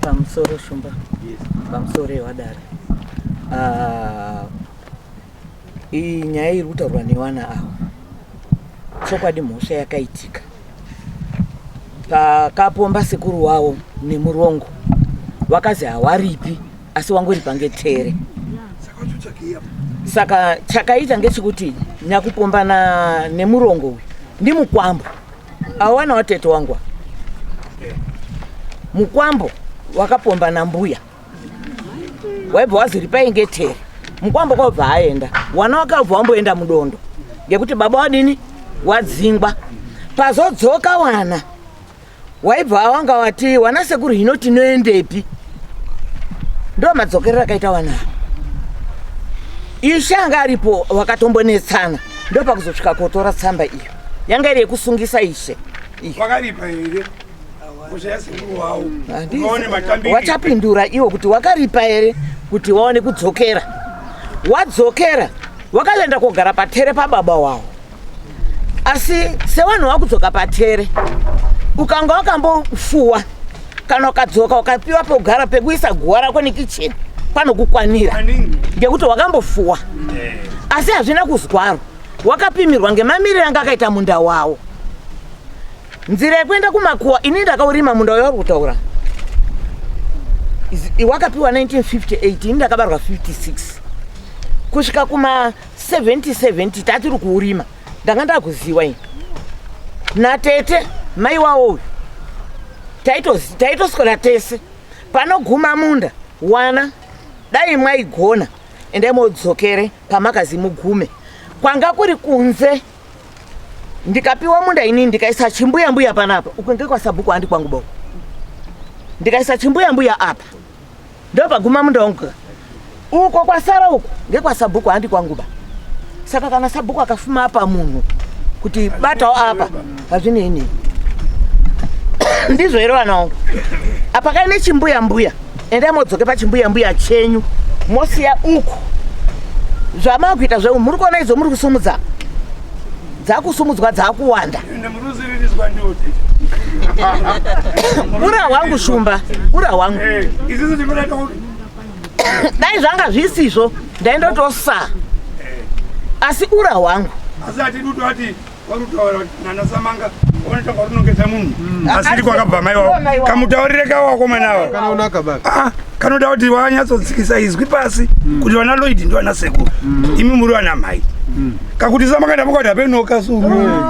Pamusoro Shumba. Pamusoro yewadare. Ah, iyi nyaya iri kutaurwa newana ava. Chokwadi mhosva yakaitika. Pakapomba sekuru wavo nemurongo. Wakazi hawaripi asi wangoripa ngetere. Saka chakaita ngechekuti nyakupombana nemurongo uyu ndimukwambo. Awana watete wangu. Mukwambo wakapomba nambuya. Waibva waziripai ngetere. Mukwambo kwabva aenda. Wana wakabva wamboenda mudondo. Ngekuti baba wadini wadzingwa. Pazodzoka wana waibva wanga wati wana sekuru hino tinoendepi? Ndo madzokerero akaita wana. Ishe anga aripo wakatombonetsana ndo pakuzosvika kotora tsamba iyo. Yanga iri yekusungisa ishe. Wakaripa here? Mhosva yasekuru wavo. Ukaone matambiro. Wachapindura iwo kuti wakaripa here kuti waone kudzokera. Wadzokera wakaenda kogara patere pababa wavo. Asi sevanhu vakudzoka patere ukanga wakambofuwa kana ukadzoka ukapiwa pekugara pekuisa guwa rako nekicheni panokukwanira ngekuti wakambofuwa asi hazvina kuzwaro wakapimirwa ngemamiriro anga akaita munda wawo. Nzira yekuenda kumakuwa ini ndakaurima munda wauri kutaura wakapiwa 1958 ini ndakabarwa 56 kusvika kuma 70 tatiri kuurima ndanga ndakuziwa ini natete mai wawo uyu taitoswera tese panoguma munda wana dai mwaigona endai modzokere pamakazi mugume kwanga kuri kunze ndikapiwa munda ini ndikaisa chimbuya mbuya panapa uko ngekwasabhuku handi kwangu boko ndikaisa chimbuya mbuya apa ndopaguma munda wangu uko kwasara uko ngekwasabhuku handi kwangu ba saka kana sabhuku akafuma apa munhu kuti batawo apa hazvinei nei ndizvo here vana wangu apa kaine chimbuya mbuya endai modzoke pachimbuya mbuya chenyu mosiya uku zvamakuita zveu muri kuona idzo muri kusumudza dzakusumudzwa dzakuwanda ura hwangu Shumba ura hwangu dai zvanga zvisizvo ndaindotosa asi ura hwangu asi hatidi kuti vati Warutaura nana Samanga wanotonga runongedza munhu asiri kwakabva mai wavo. Kamutaurire kawo wakomana ava. Kanaonaka baba. Ah, kanoda kuti wanyatsodzikisa izwi pasi kuti vana Lloyd ndi vana sekuru. Imi muri vana mai. Kakuti Samanga ndapakati apenoka suru.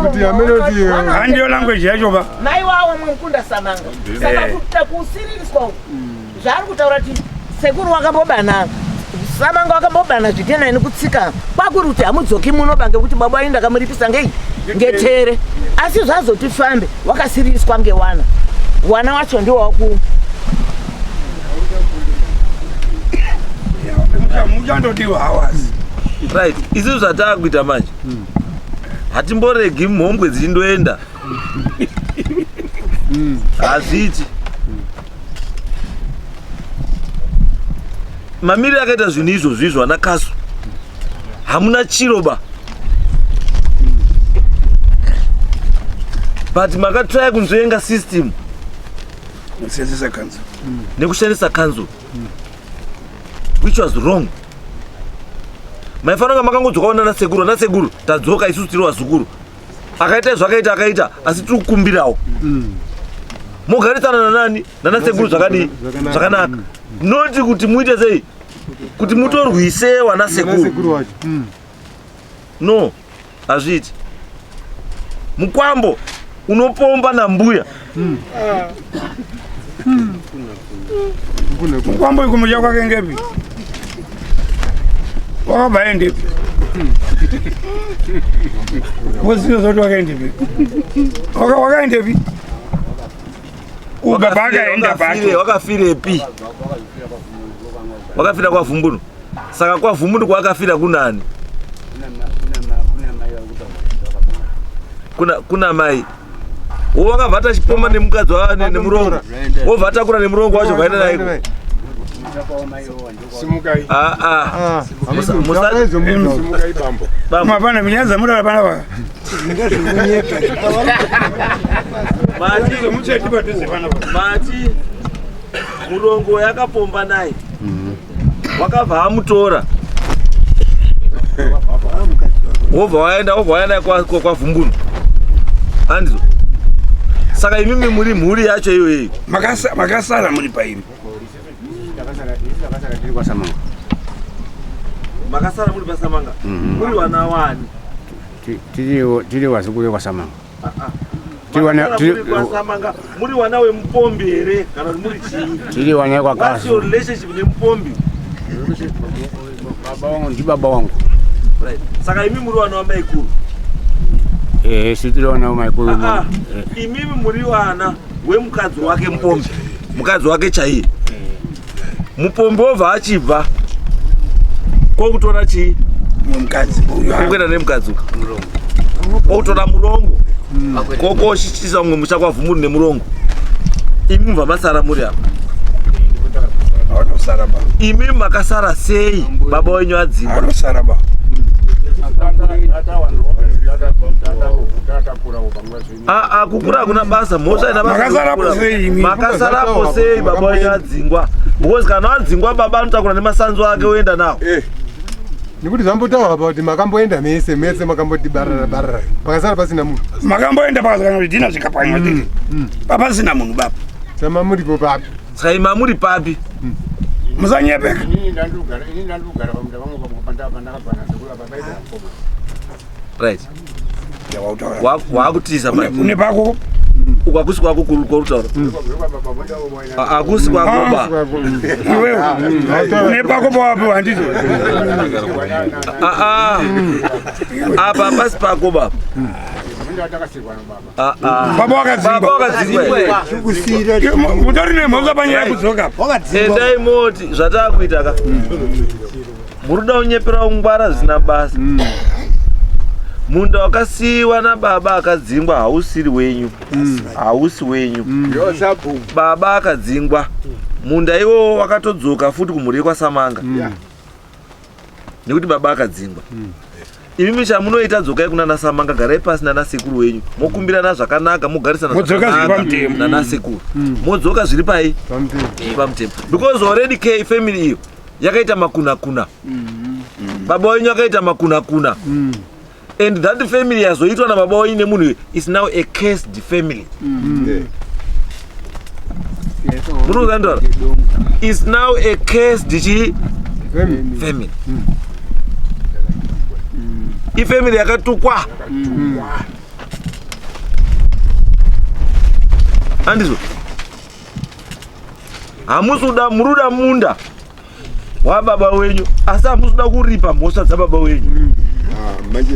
Kuti amene kuti Handiyo language yacho ba. Mai wawo mukunda Samanga. Saka kuita kusiririswa uku. Zvaari kutaura kuti sekuru wakambobana Samanga wakambobana zvitena ini kutsika kwakuri kuti hamudzoki munoba ngekuti baba wenyu ndakamuripisa ngei ngetere asi zvazoti fambe wakasiririswa ngewana wana wacho ndiwo waku Muchandodiwa hawazi. Right, isu zvataakuita manje hatimboregi mhombwe dzichindoenda, hazviiti. Mamiriro akaita zvinhu izvozvo izvo, ana Kasu, hamuna chiro ba, but makatraya kunzvenga system Kushandisa council. Nekushandisa council, which was wrong. Maifanira kunge makangodzokawo nana sekuru. Ana sekuru, tadzoka isusu tiri vazukuru. Akaita zvakaita akaita, asi tiri kukumbirawo mogarisana nanani, nana sekuru zvakadii, zvakanaka, noti kuti muite sei, kuti mutorwise wana sekuru. Sekuru wacho. No, hazviiti. Mukwambo unopomba nambuya. Mukwambo ikumusha kwake ngepi? Wakabva endepi? Woziva zoti wakaendepi? Wakaendepi? Ubva paakaenda pacho. Wakafirepi? Wakafira kwaVhumbunu. Saka kwaVhumbunu kwaakafira kunani? Kuna mai wo wakabva atachipomba nemukadzi nemurongo, wobva atakura nemurongo wacho, vaenda naye. Simukai. Ah, ah. Simukai bambo. Mapana minyanza murara pana pa. Mati mati murongo yakapomba naye, wakabva amutora, wobva waenda, wobva waenda kwaVhumbunu, handizo? Saka imimi muri mhuri yacho iyoyeyo. Makasara muri pairi. Takasara tiri kwaSamanga. Makasara muri paSamanga, muri vana wani? Tiri vazukuru vekwaSamanga. Tiri Makasara muri kwaSamanga, muri wana wemupombi here kana kuti muri chii? Tiri wana What's vekwaKasu. your relationship nemupombi? Baba wangu ndibaba wangu. Right, saka imi muri wana wamaikuru? Ehe, si tiri wana wamaikuru. Ah, ah, imimi muri wana wemukadzi wake mupombi, mukadzi wake chaiye mupombi, wobva achibva kokutora chii? Mukadzi. Kokuenda nemukadzi uku, kokutora murongo, kokoshichisa mumwe musha kwaVhumuri nemurongo. Imi mubva masara muri apa. Anosara ba. Imi makasara sei baba wenyu adzingwa? Anosara ba. Ah, ah, kukura hakuna basa, mhosva ina basa. Makasarapo Nekukura. sei imi? Makasarapo sei baba wenyu adzingwa? Because kana adzingwa baba anotakura nemasanzu ake oenda nawo. Nekuti zvambotaurwa apa kuti makamboenda mese mese, makamboti barara barara, pakasara pasina munhu. Makamboenda pakazokana zvidhina zvikapwanywa tiri. Papasina munhu baba. Sama muripo papi? Saka imi muri papi? Musanyepeka. Inini ndandikugara pamunda pangu pandakabva nasekuru apa paita mukoma. Right, waakutiza manje. Une pako. Uku hakusi kwako kwarutaura, hakusi kwako ba. Iwewe. Une pako pawapiwa handizvo. Ah, ah. Apa hapasi pako baba. Ah, ah. Baba wakadzingwa. Baba wakadzingwa. Mutori nemhosva panyaya yekudzoka. Endai moti zvataakuita ka, muri kuda kunyepera kungwara zvisina basa. Munda wakasiyiwa nababa akadzingwa hausiri wenyu, hausi wenyu. Baba akadzingwa, munda iwowo wakatodzoka futi kumhuri yekwaSamanga nekuti baba akadzingwa. Imimi chamunoita, dzokai kuna naSamanga, garai pasi nanasekuru wenyu, mokumbirana zvakanaka, mogarisana Modzoka zviri zvakanaka pamutemo. nanasekuru, modzoka zviri pai pamutemo, because already k family iyo yakaita makunakuna, baba wenyu akaita makunakuna. And that family yazoitwa nababa wenyu nemunhu is now a cursed family. Munozandora is now a cursed chi family. Ifamily yakatukwa. Andizvo hamusi kuda, muri kuda munda wababa wenyu, asi hamusi kuda kuripa mhosva dzababa wenyu. Ah, manje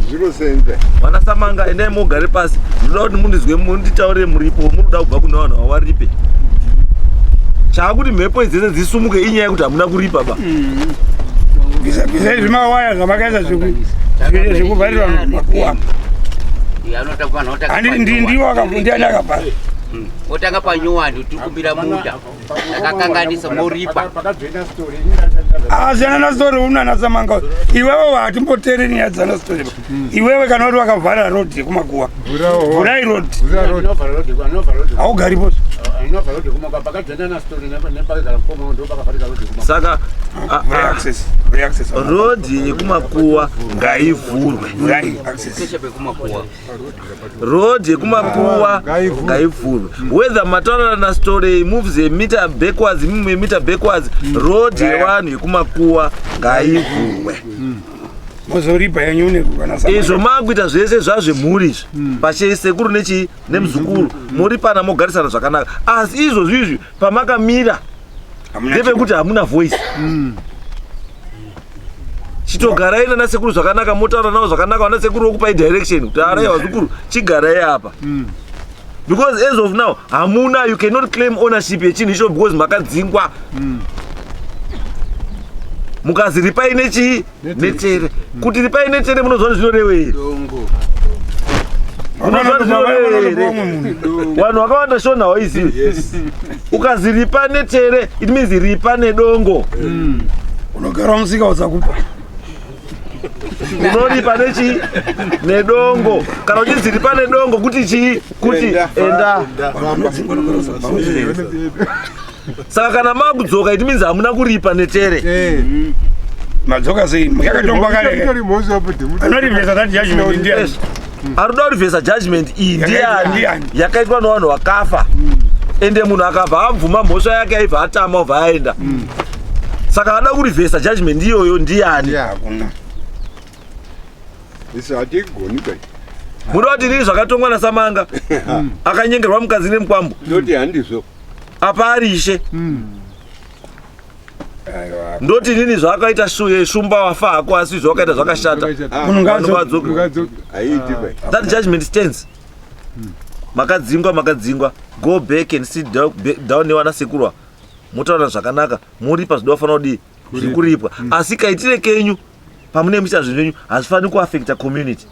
zvinosenza. Vana Samanga, endai mogare pasi. Ndinoda kuti mundizwe, munditaurire muripo muri kuda kubva kune vanhu vawaripe. Chaakuti mhepo idzi dzese dzisumuke inyaya yekuti hamuna kuripa ba. Bvisai zvimawaya zvamakaisa zvekuvharira vanhu kumakuwa. Ndiwo ndiani akabhara? Otanga panyowani tikumbira munda, takakanganisa, moripa. Asiyana naStori unana Samanga. Iwewe watimboteereri nyaya dzana Story. Iwewe kana uri wakavhara road yekumakuwa, vhurai road, haugaripo. Saka road yekumakuwa ngaivhurwe. Peshe pekumakuwa. Road yekumakuwa ngaivhurwe, whether mataurana naStory moves a meter backwards, move a meter backwards, road yevanhu yekumakuwa ngaivhurwe. Mozoripa yenyu nekana. Izvo maakuita zvese zvazvemhuri izvi pache sekuru nechi nemuzukuru, muripana, mogarisana zvakanaka. Asi izvozvi izvi pamakamira ndepekuti hamuna voice. Chitogarai nana sekuru zvakanaka, motaura navo zvakanaka, vana sekuru vokupai direction kuti arai vazukuru, chigarai apa, because as of now hamuna, you cannot claim ownership yechinhu icho because makadzingwa. Mukazi ripai nechii? Netere. Kuti ripai netere, munozwa kuti zvinorevei? Munozwa kuti zvinorevei here? Vanhu vakawanda Shona hawaizivi. Ukazi ripa netere, it means ripa nedongo. Unogara musika usakupa. Unoripa nechi nedongo. Kana uchinzi ripa nedongo, kuti chii? Kuti enda. Saka kana makudzoka, it means hamuna kuripa netere. Madzoka sei? Yakatongwa kare. Anorivhesa that judgment ndiani? Ari kuda kurivhesa judgment iyi ndiani? Ndiani? Yakaitwa nevanhu vakafa. Ende munhu akabva abvuma mhosva yake, aibva atama, obva aenda. Saka ada kurivhesa judgment iyoyo ndiani? Hakuna. Isu hatigoni kai. Muda kuti rii zvakatongwa naSamanga akanyengerwa mukadzi nemukwambo? Ndoti handizvo. Apa ari ishe. Ndoti nini zvakaita shumba wafa hako, asi zvawakaita zvakashata. Munhu Vanhu vadzoke. Haiti bai. That judgment stands. Makadzingwa, makadzingwa. Go back and sit down nevana sekurwa, motaura zvakanaka, muripa zvidiwa fanira kudii zvekuripwa. Asi kaitire kenyu pamune muchiita zvinhu zvenyu hazvifaniri kuafecta community.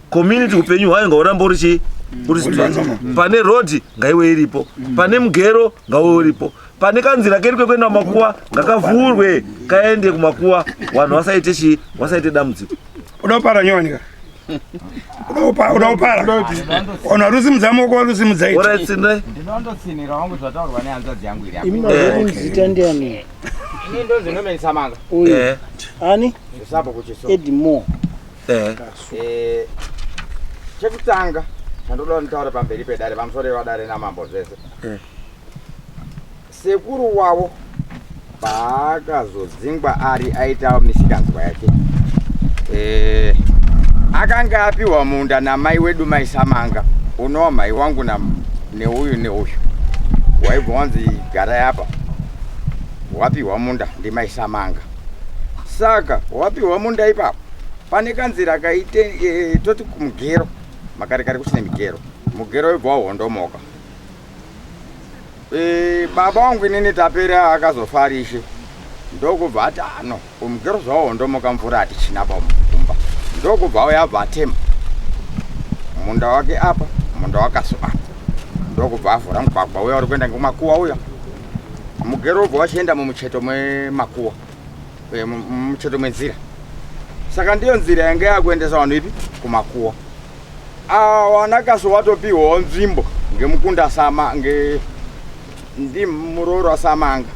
Community upenyu hwayo ngauramba uri chii? Uri straight. Pane road ngaiwe iripo, pane mugero ngauwe uripo, pane kanzira kedu kekuenda kumakuwa ngakavhurwe kaende kumakuwa, vanhu vasaite chii? Vasaite dambudziko. Uda kupara nyowani ka? Uda kupara vanhu varusimudza maoko, varusimudza. Alright, Sindai. Ndinondotsinhira wangu zvataurwa nehanzvadzi yangu iri. Imi mazoti zita ndiani? Ini ndonzi Norman Samanga. Uyu ani? Zvisapo kuchiso. Edmore. Chekutanga chandoda kutaura pamberi pedare, pamusoro wedare namambo zvese, sekuru wavo paakazodzingwa ari aita misikanzwa yake, akanga apiwa munda namai wedu mai Samanga, unova mai wangu neuyu neuyu, waibva wanzi garai apa, wapiwa munda ndimai Samanga. Saka wapiwa munda ipapo pane kanzira kaite toti kumugero, makare kare kusine migero, mugero webva wahondomoka. Baba wangu inini tapera akazofa rishe, ndokubva ati ano mugero zvawahondomoka, mvura hatichina pamumba. Ndokubva auya abva atema munda wake apa, munda wakaso apa, ndokubva avhura mugwagwa uya uri kuenda ngekumakuwa uya. Mugero ubva wachienda mumucheto memakuwa, mumucheto mwenzira. Saka ndiyo nzira yanga yakuendesa vanhu ipi kumakuwa. Wana kaso watopiwawo nzvimbo ngemukunda sama nge ndi muroora Samanga.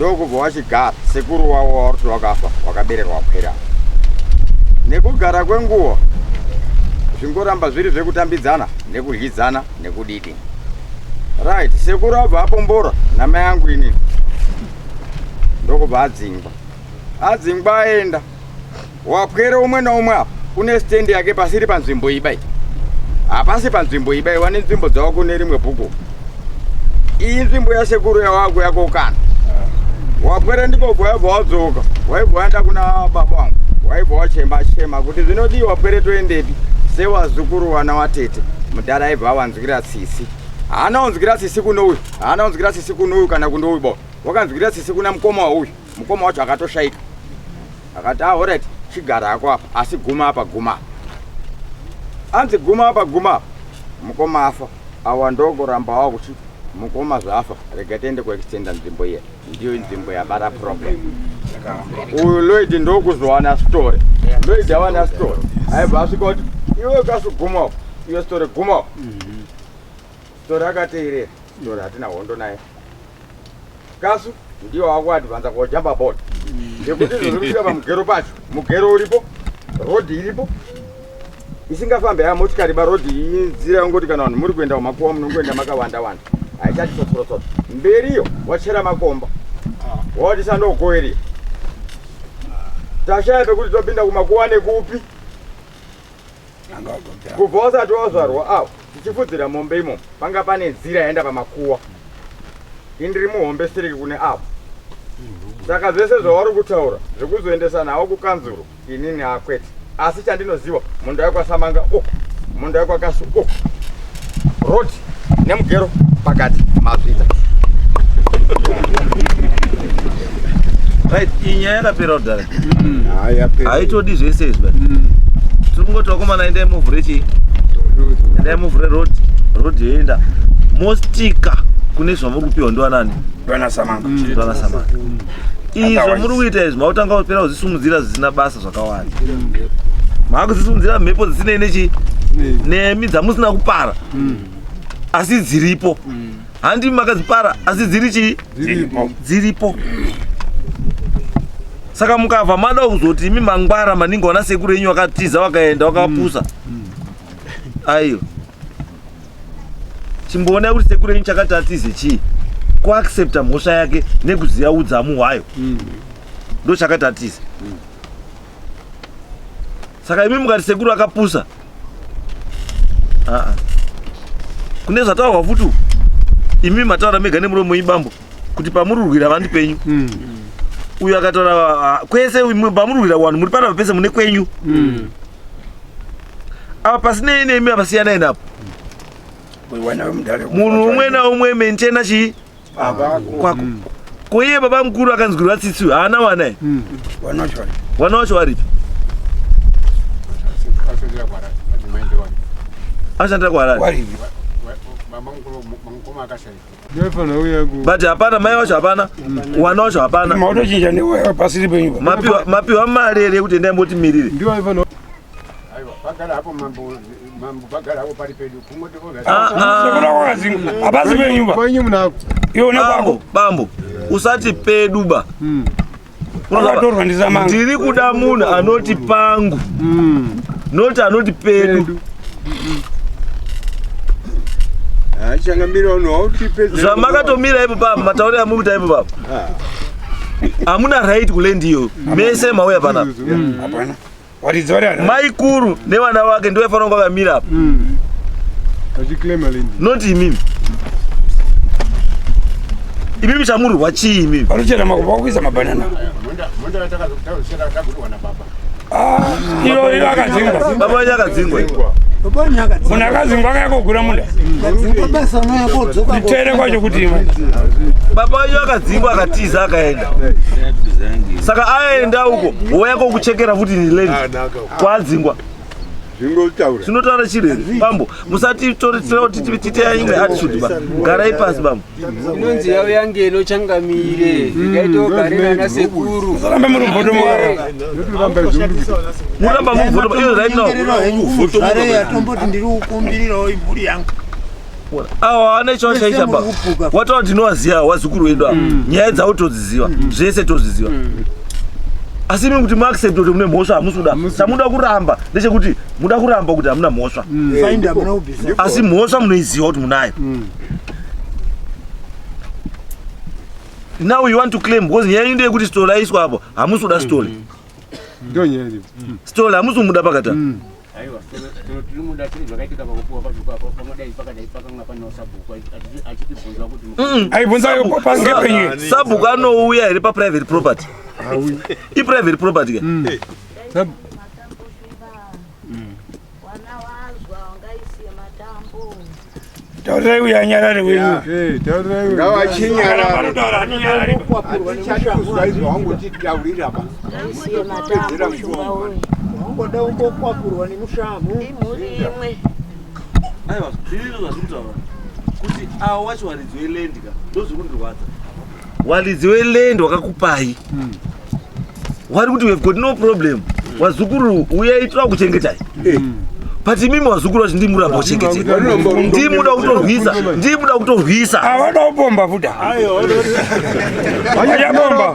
Ndokubva wachigara sekuru wavo wauri wakafa wakabererwa wapwera. Nekugara kwenguva zvingoramba zviri zvekutambidzana nekudyidzana nekudidi. Right, sekuru abva apombora namai angu inini. Ndokubva adzingwa. Adzingwa aenda. Wapwere umwe naumwe apa une stand yake pasiri panzvimbo iba iyi. Hapasi panzvimbo iba iyi, wane nzvimbo dzavo kune rimwe bhuku. Iyi nzvimbo yasekuru yawako yakokana. Wapwere ndiko kwaibva wadzoka, waibva waenda kuna baba wangu, waibva wachema chema kuti zvinodii wapwere toendepi sewazukuru wana watete. Mudhara aibva awanzwira tsitsi. Haana kunzwira tsitsi kune uyu, haana kunzwira tsitsi kune uyu kana kune uyu bo. Wakanzwira tsitsi kuna mukoma wauyu, mukoma wacho akatoshaika. Akati ah alright, chigara hako apa asi guma apa guma. Anzi guma apa guma apa. Mukoma afa, awa ndokuramba wakuchi mukoma zvafa rega tiende kuextenda nzvimbo iya ndiyo nzvimbo yabara problem. Uyu Lloyd ndokuzowana story. Lloyd awana story. Aibva asvika kuti iwe kasuguma uko, iwe story guma uko. Story akateerera, story hatina hondo naye. Kasu ndiyo wakuadvanza kojamba board. Nekuti izvo zviri kusvika pamugero pacho. Mugero uripo, road iripo. Isingafambe haya motikari ba road iyi nzira yongoti kana vanhu muri kuenda kumakuwa munongoenda makawanda wanda. Haichati tsotsorotsotso. Mberiyo wachera makomba. Wati sandogoeria. Tashaya pekuti topinda kumakuwa nekupi. Kubva usati wazvarwa awo tichifudzira mombe imomo panga pane nzira yaenda pamakuwa. Ini ndiri muhombe stereki kune avo. Saka zvese zvauri kutaura zvekuzoendesa nawo kukanzuru inini hakwete. Asi chandinoziva munda wekwaSamanga uku, munda wekwaKasu uku, road nemugero pakati mazvita. Right, iyi nyaya yakapera kudhara. Haitodi zvese izvi bani. Tiri kungoti vakomana endai muvhure chii? Endai muvhure road, road yoenda. Mostika kune zvamuri kupiwa ndiwanani? Ndiwana Samanga. Ndiwana Samanga. Izvo muri kuita izvi makutanga kupera kuzvisumudzira zvisina basa zvakawanda. Maakuzvisumudzira mhepo dzisinei nechi nemi dzamusina kupara. Asi dziripo. Handi makadzipara asi dziri chii? Dziripo. Dziripo. Saka mukabva mada kuzoti imi mangwara maningi wana sekuru enyu wakatiza wakaenda wakapusa. Aiwa. Chimboonai kuti sekuru enyu chakati atize chii? Kuaccepta mhosva yake nekuziva udzamu hwayo. Ndo chakati atize. Saka imi mukati sekuru akapusa. Aa. Kune zvataurwa futi uku. Imi mataura mega nemuromo wenyu bambo kuti pamururwira vandi penyu. Uyu akataura ah, kwese imwe pamururwira vanhu muri panapa pese mune kwenyu. Apa pasinei nemi apa siyanai napo. Munhu umwe naumwe maintaina chii? Kwako. Ko iye baba mukuru akanzwirwa tsitsi uyu haana wana here? Wana wacho waripi? Ashandira kuHarare. But hapana mai wacho hapana, wana wacho hapana. Mautochinja newe pasiri penyu. Mapiwa mapiwa mari here yekuti endai motimirire? Aiwa, pagara hapo mambo mambo pagara hapo pari pedu kungoti oga. Hapasi penyu ba. Kwenyu munako. Iwe Bambo, bambo, usati pedu ba. Wakatorwa ndiSamanga. Ndiri kuda munhu anoti pangu. Not anoti pedu. Changamire vanhu hautipedze. Zvamakatomira ipo papa, matauriro amuri kuita ipo papa. Hamuna right kuland iyo. Mese mauya panapa. Hapana. Waridzi vari ana. Mai kuru nevana vake ndivo vaifanira kunge vakamira apa. Vachiclaima land. Not imimi. Imimi chamurwa chii imimi? Vanochera makupa kuisa mabanana. Munda munda watakazochera tagurwa na baba. Iyo iyo akadzingwa. Baba wenyu akadzingwa. Munhu akadzingwa akauya kogura munda. Nditere kwacho kuti imwe. Baba wenyu akadzingwa akatiza akaenda. Saka aenda uko wouya kokuchekera futi land kwaadzingwa. Zvingotaura. Zvinotaura chirere. Bambo, musati tite imwe attitude ba. Garai pasi bambo. Inonzi yauya ngeno changamire ikaitogare nana sekuru. Musarambe muri mubvotomoka. Muramba mubvotomoka iyo right now. Zvare yatomboti ndiri kukumbirirawo imhuri yangu. Awa ane chawashaisha ba. Wataura ndinowaziva wazukuru wedu ava. Nyaya dzavo todziziva. Zvese todziziva. Asi imi kuti muaccept kuti mune mhosva hamusi kuda. Chamuda kuramba ndechekuti muda kuramba kuti hamuna mhosva. Find hamuna kubvisa. Asi mhosva munoiziva kuti munayo. Now you want to claim because nyaya yenyu ndeyekuti story aiswa apo hamusi kuda story. Ndio nyaya iripo. Story hamusi kumuda pakati apa. Aiwa, tiri muda tiri zvakaitika pakupuwa pacho papo pangadai pakadai pakanga pane sabhuku achitibvunza kuti Mm. Sabhuku anouya here paprivate property? Iprivate property ka? Taurirai uyo anyarare wenyu. Ngavachinyarare. Kana anyarare. Hatichadi kuzwa izvo wangotitaurira pa. Pedzera nguva. Wangoda umbokwakurwa nemushamu. Imhuri imwe. Aiwa, ini ndozvazviri kutaura kuti awo wacho waridzi weland ka ndozviri kundirwadza. Waridzi weland wakakupai wari kuti we've got no problem wazukuru uyai toda kuchengetai but imimi wazukuru wacho ndimuramba kuchengeteka ndimuda kutorwisa ndimuda kutorwisa Avada kupomba futi. Vachabomba.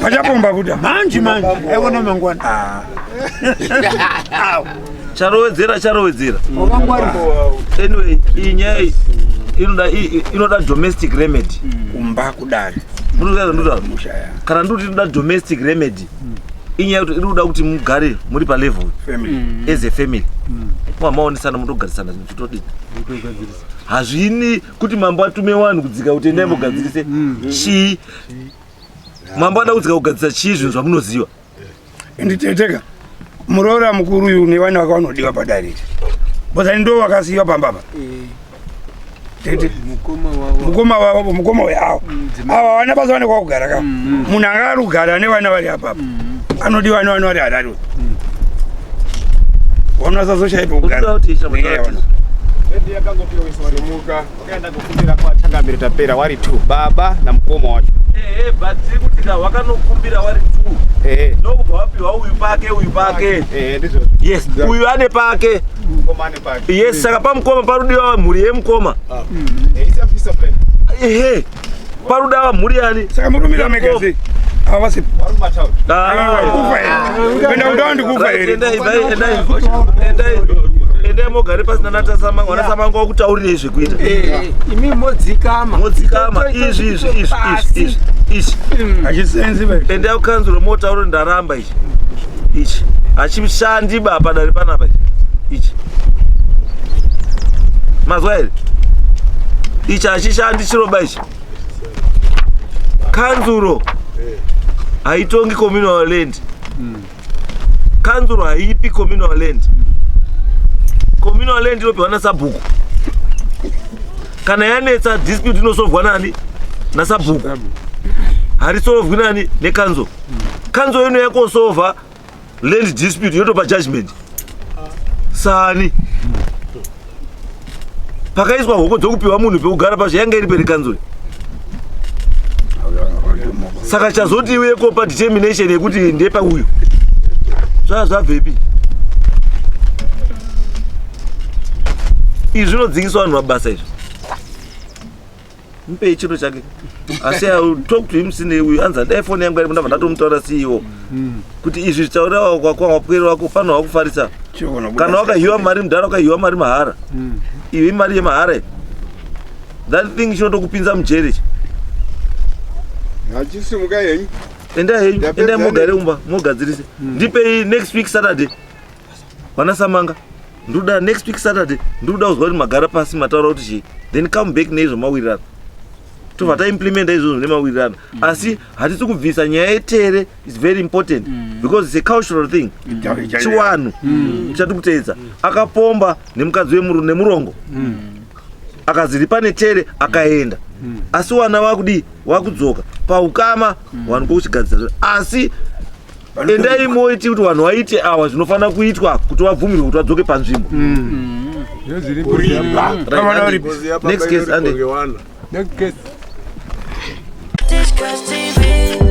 Vachabomba futi. Manje manje. Aiona mangwana. Charowedzera charowedzera. Anyway, iyi nyaya iyi inoda inoda domestic remedy. Kumba kudare. Munoziva zvandinotaura? Kana ndikuti inoda domestic remedy. Inyaya yekuti iri kuda kuti mugare muri pa level Family. as a family. Mamaonesana mutogarisana zvinhu zvitodini. Hazvini kuti mambo atume vanhu kudzika kuti endai mugadzirise chii. Mambo ada kudzika kugadzirisa chii zvinhu zvamunoziva. Nditeteka. Muroora mukuru uyu nevana vake vanodiwa padare. Bozani ndo vakasiyiwa pamba apa. Tete. Mukoma wavo, mukoma weavo. Ava vana basa vane kwakugara ka. Munhu anga ari kugara nevana vari apa apa. Anodiwa nevana vari Harare. Vana vasazoshaipa kugara. Nenyaya yavana. Endi yakangopiwa wakaenda kukumbira kwachangamire tapera wari 2 baba namukoma wacho. Ehe, but tiri kuti ka wakanokumbira wari two. Ehe. Ndokubva wapiwa uyu pake uyu pake. Ehe, ndizvozvo. Yes, uyu ane pake. Mukoma ane pake. Yes, saka pamukoma parudiwa mhuri yemukoma. Eh, it's a piece of land. Ehe. Parudiwa mhuri yani. Saka murumira mega sei? Ava vasipo. Vari kumatown. Kufa here. Kuenda kutaundi kufa here. Endai, endai, endai. Endai. Endai mogare pasina natasamanga, wanasamanga wakutaurirei zvekuita. Imi modzikama. Modzikama izvi izvi izvi izvi izvi izvi. Hachisenzi ba. Endai kukanzuro motaura kuti ndaramba ichi. Ichi. Hachishandi ba padare panapa ichi. Ichi. Mazwa here? Ichi hachishandi chiroba ichi. Kanzuro haitongi communal land. Kanzuro haipi communal land. Communal land inopiwa nasabhuku. Kana yanetsa dispute inosolvwa nani? Nasabhuku. Harisolvwi nani? Nekanzuro. Kanzuro ino yakosolva land dispute yotopa judgment. Sani. Pakaiswa hoko dzokupiwa munhu pekugara pazvo yanga iri peri kanzuro. Saka chazoti iwe kopa determination yekuti ndepa uyu. Zvaa zvabvepi? Izvi zvinodzingisa vanhu mabasa izvi. Mupei chiro chake. Asi I will talk to him sine uyu anzi dai foni yangu aripo ndabva ndatomutaura CEO. Kuti izvi zvitaura kwako wapwere wako pano wakufarisa. Kana wakahiwa mari mudhara wakahiwa mari mahara. Iyo imari yemahara iyi. That thing chinotokupinza mujeri ichi. Hachisimuka henyu. Endai henyu, Ndapedza endai mogare ne- kumba, mogadzirise. Ndipei next week Saturday. Vana Samanga, ndoda next week Saturday, ndoda kuzwa kuti magara pasi mataura kuti chii. Then come back neizvo mawirirana. Tobva taimplementa izvozvo nemawirirano. Asi hatisi kubvisa nyaya yetere is very important because it's a cultural thing. Chiwanhu chatiri kuteedza. Akapomba nemukadzi nemurongo. Akaziri pane tere akaenda. Asi wana wakudii wakudzoka paukama vanhu kokuchigadzira asi endai moiti kuti vanhu vaite awa zvinofanira kuitwa kuti vabvumirwe kuti vadzoke panzvimbo. Right, Andy. Next case, Andy. Next case. Discuss TV.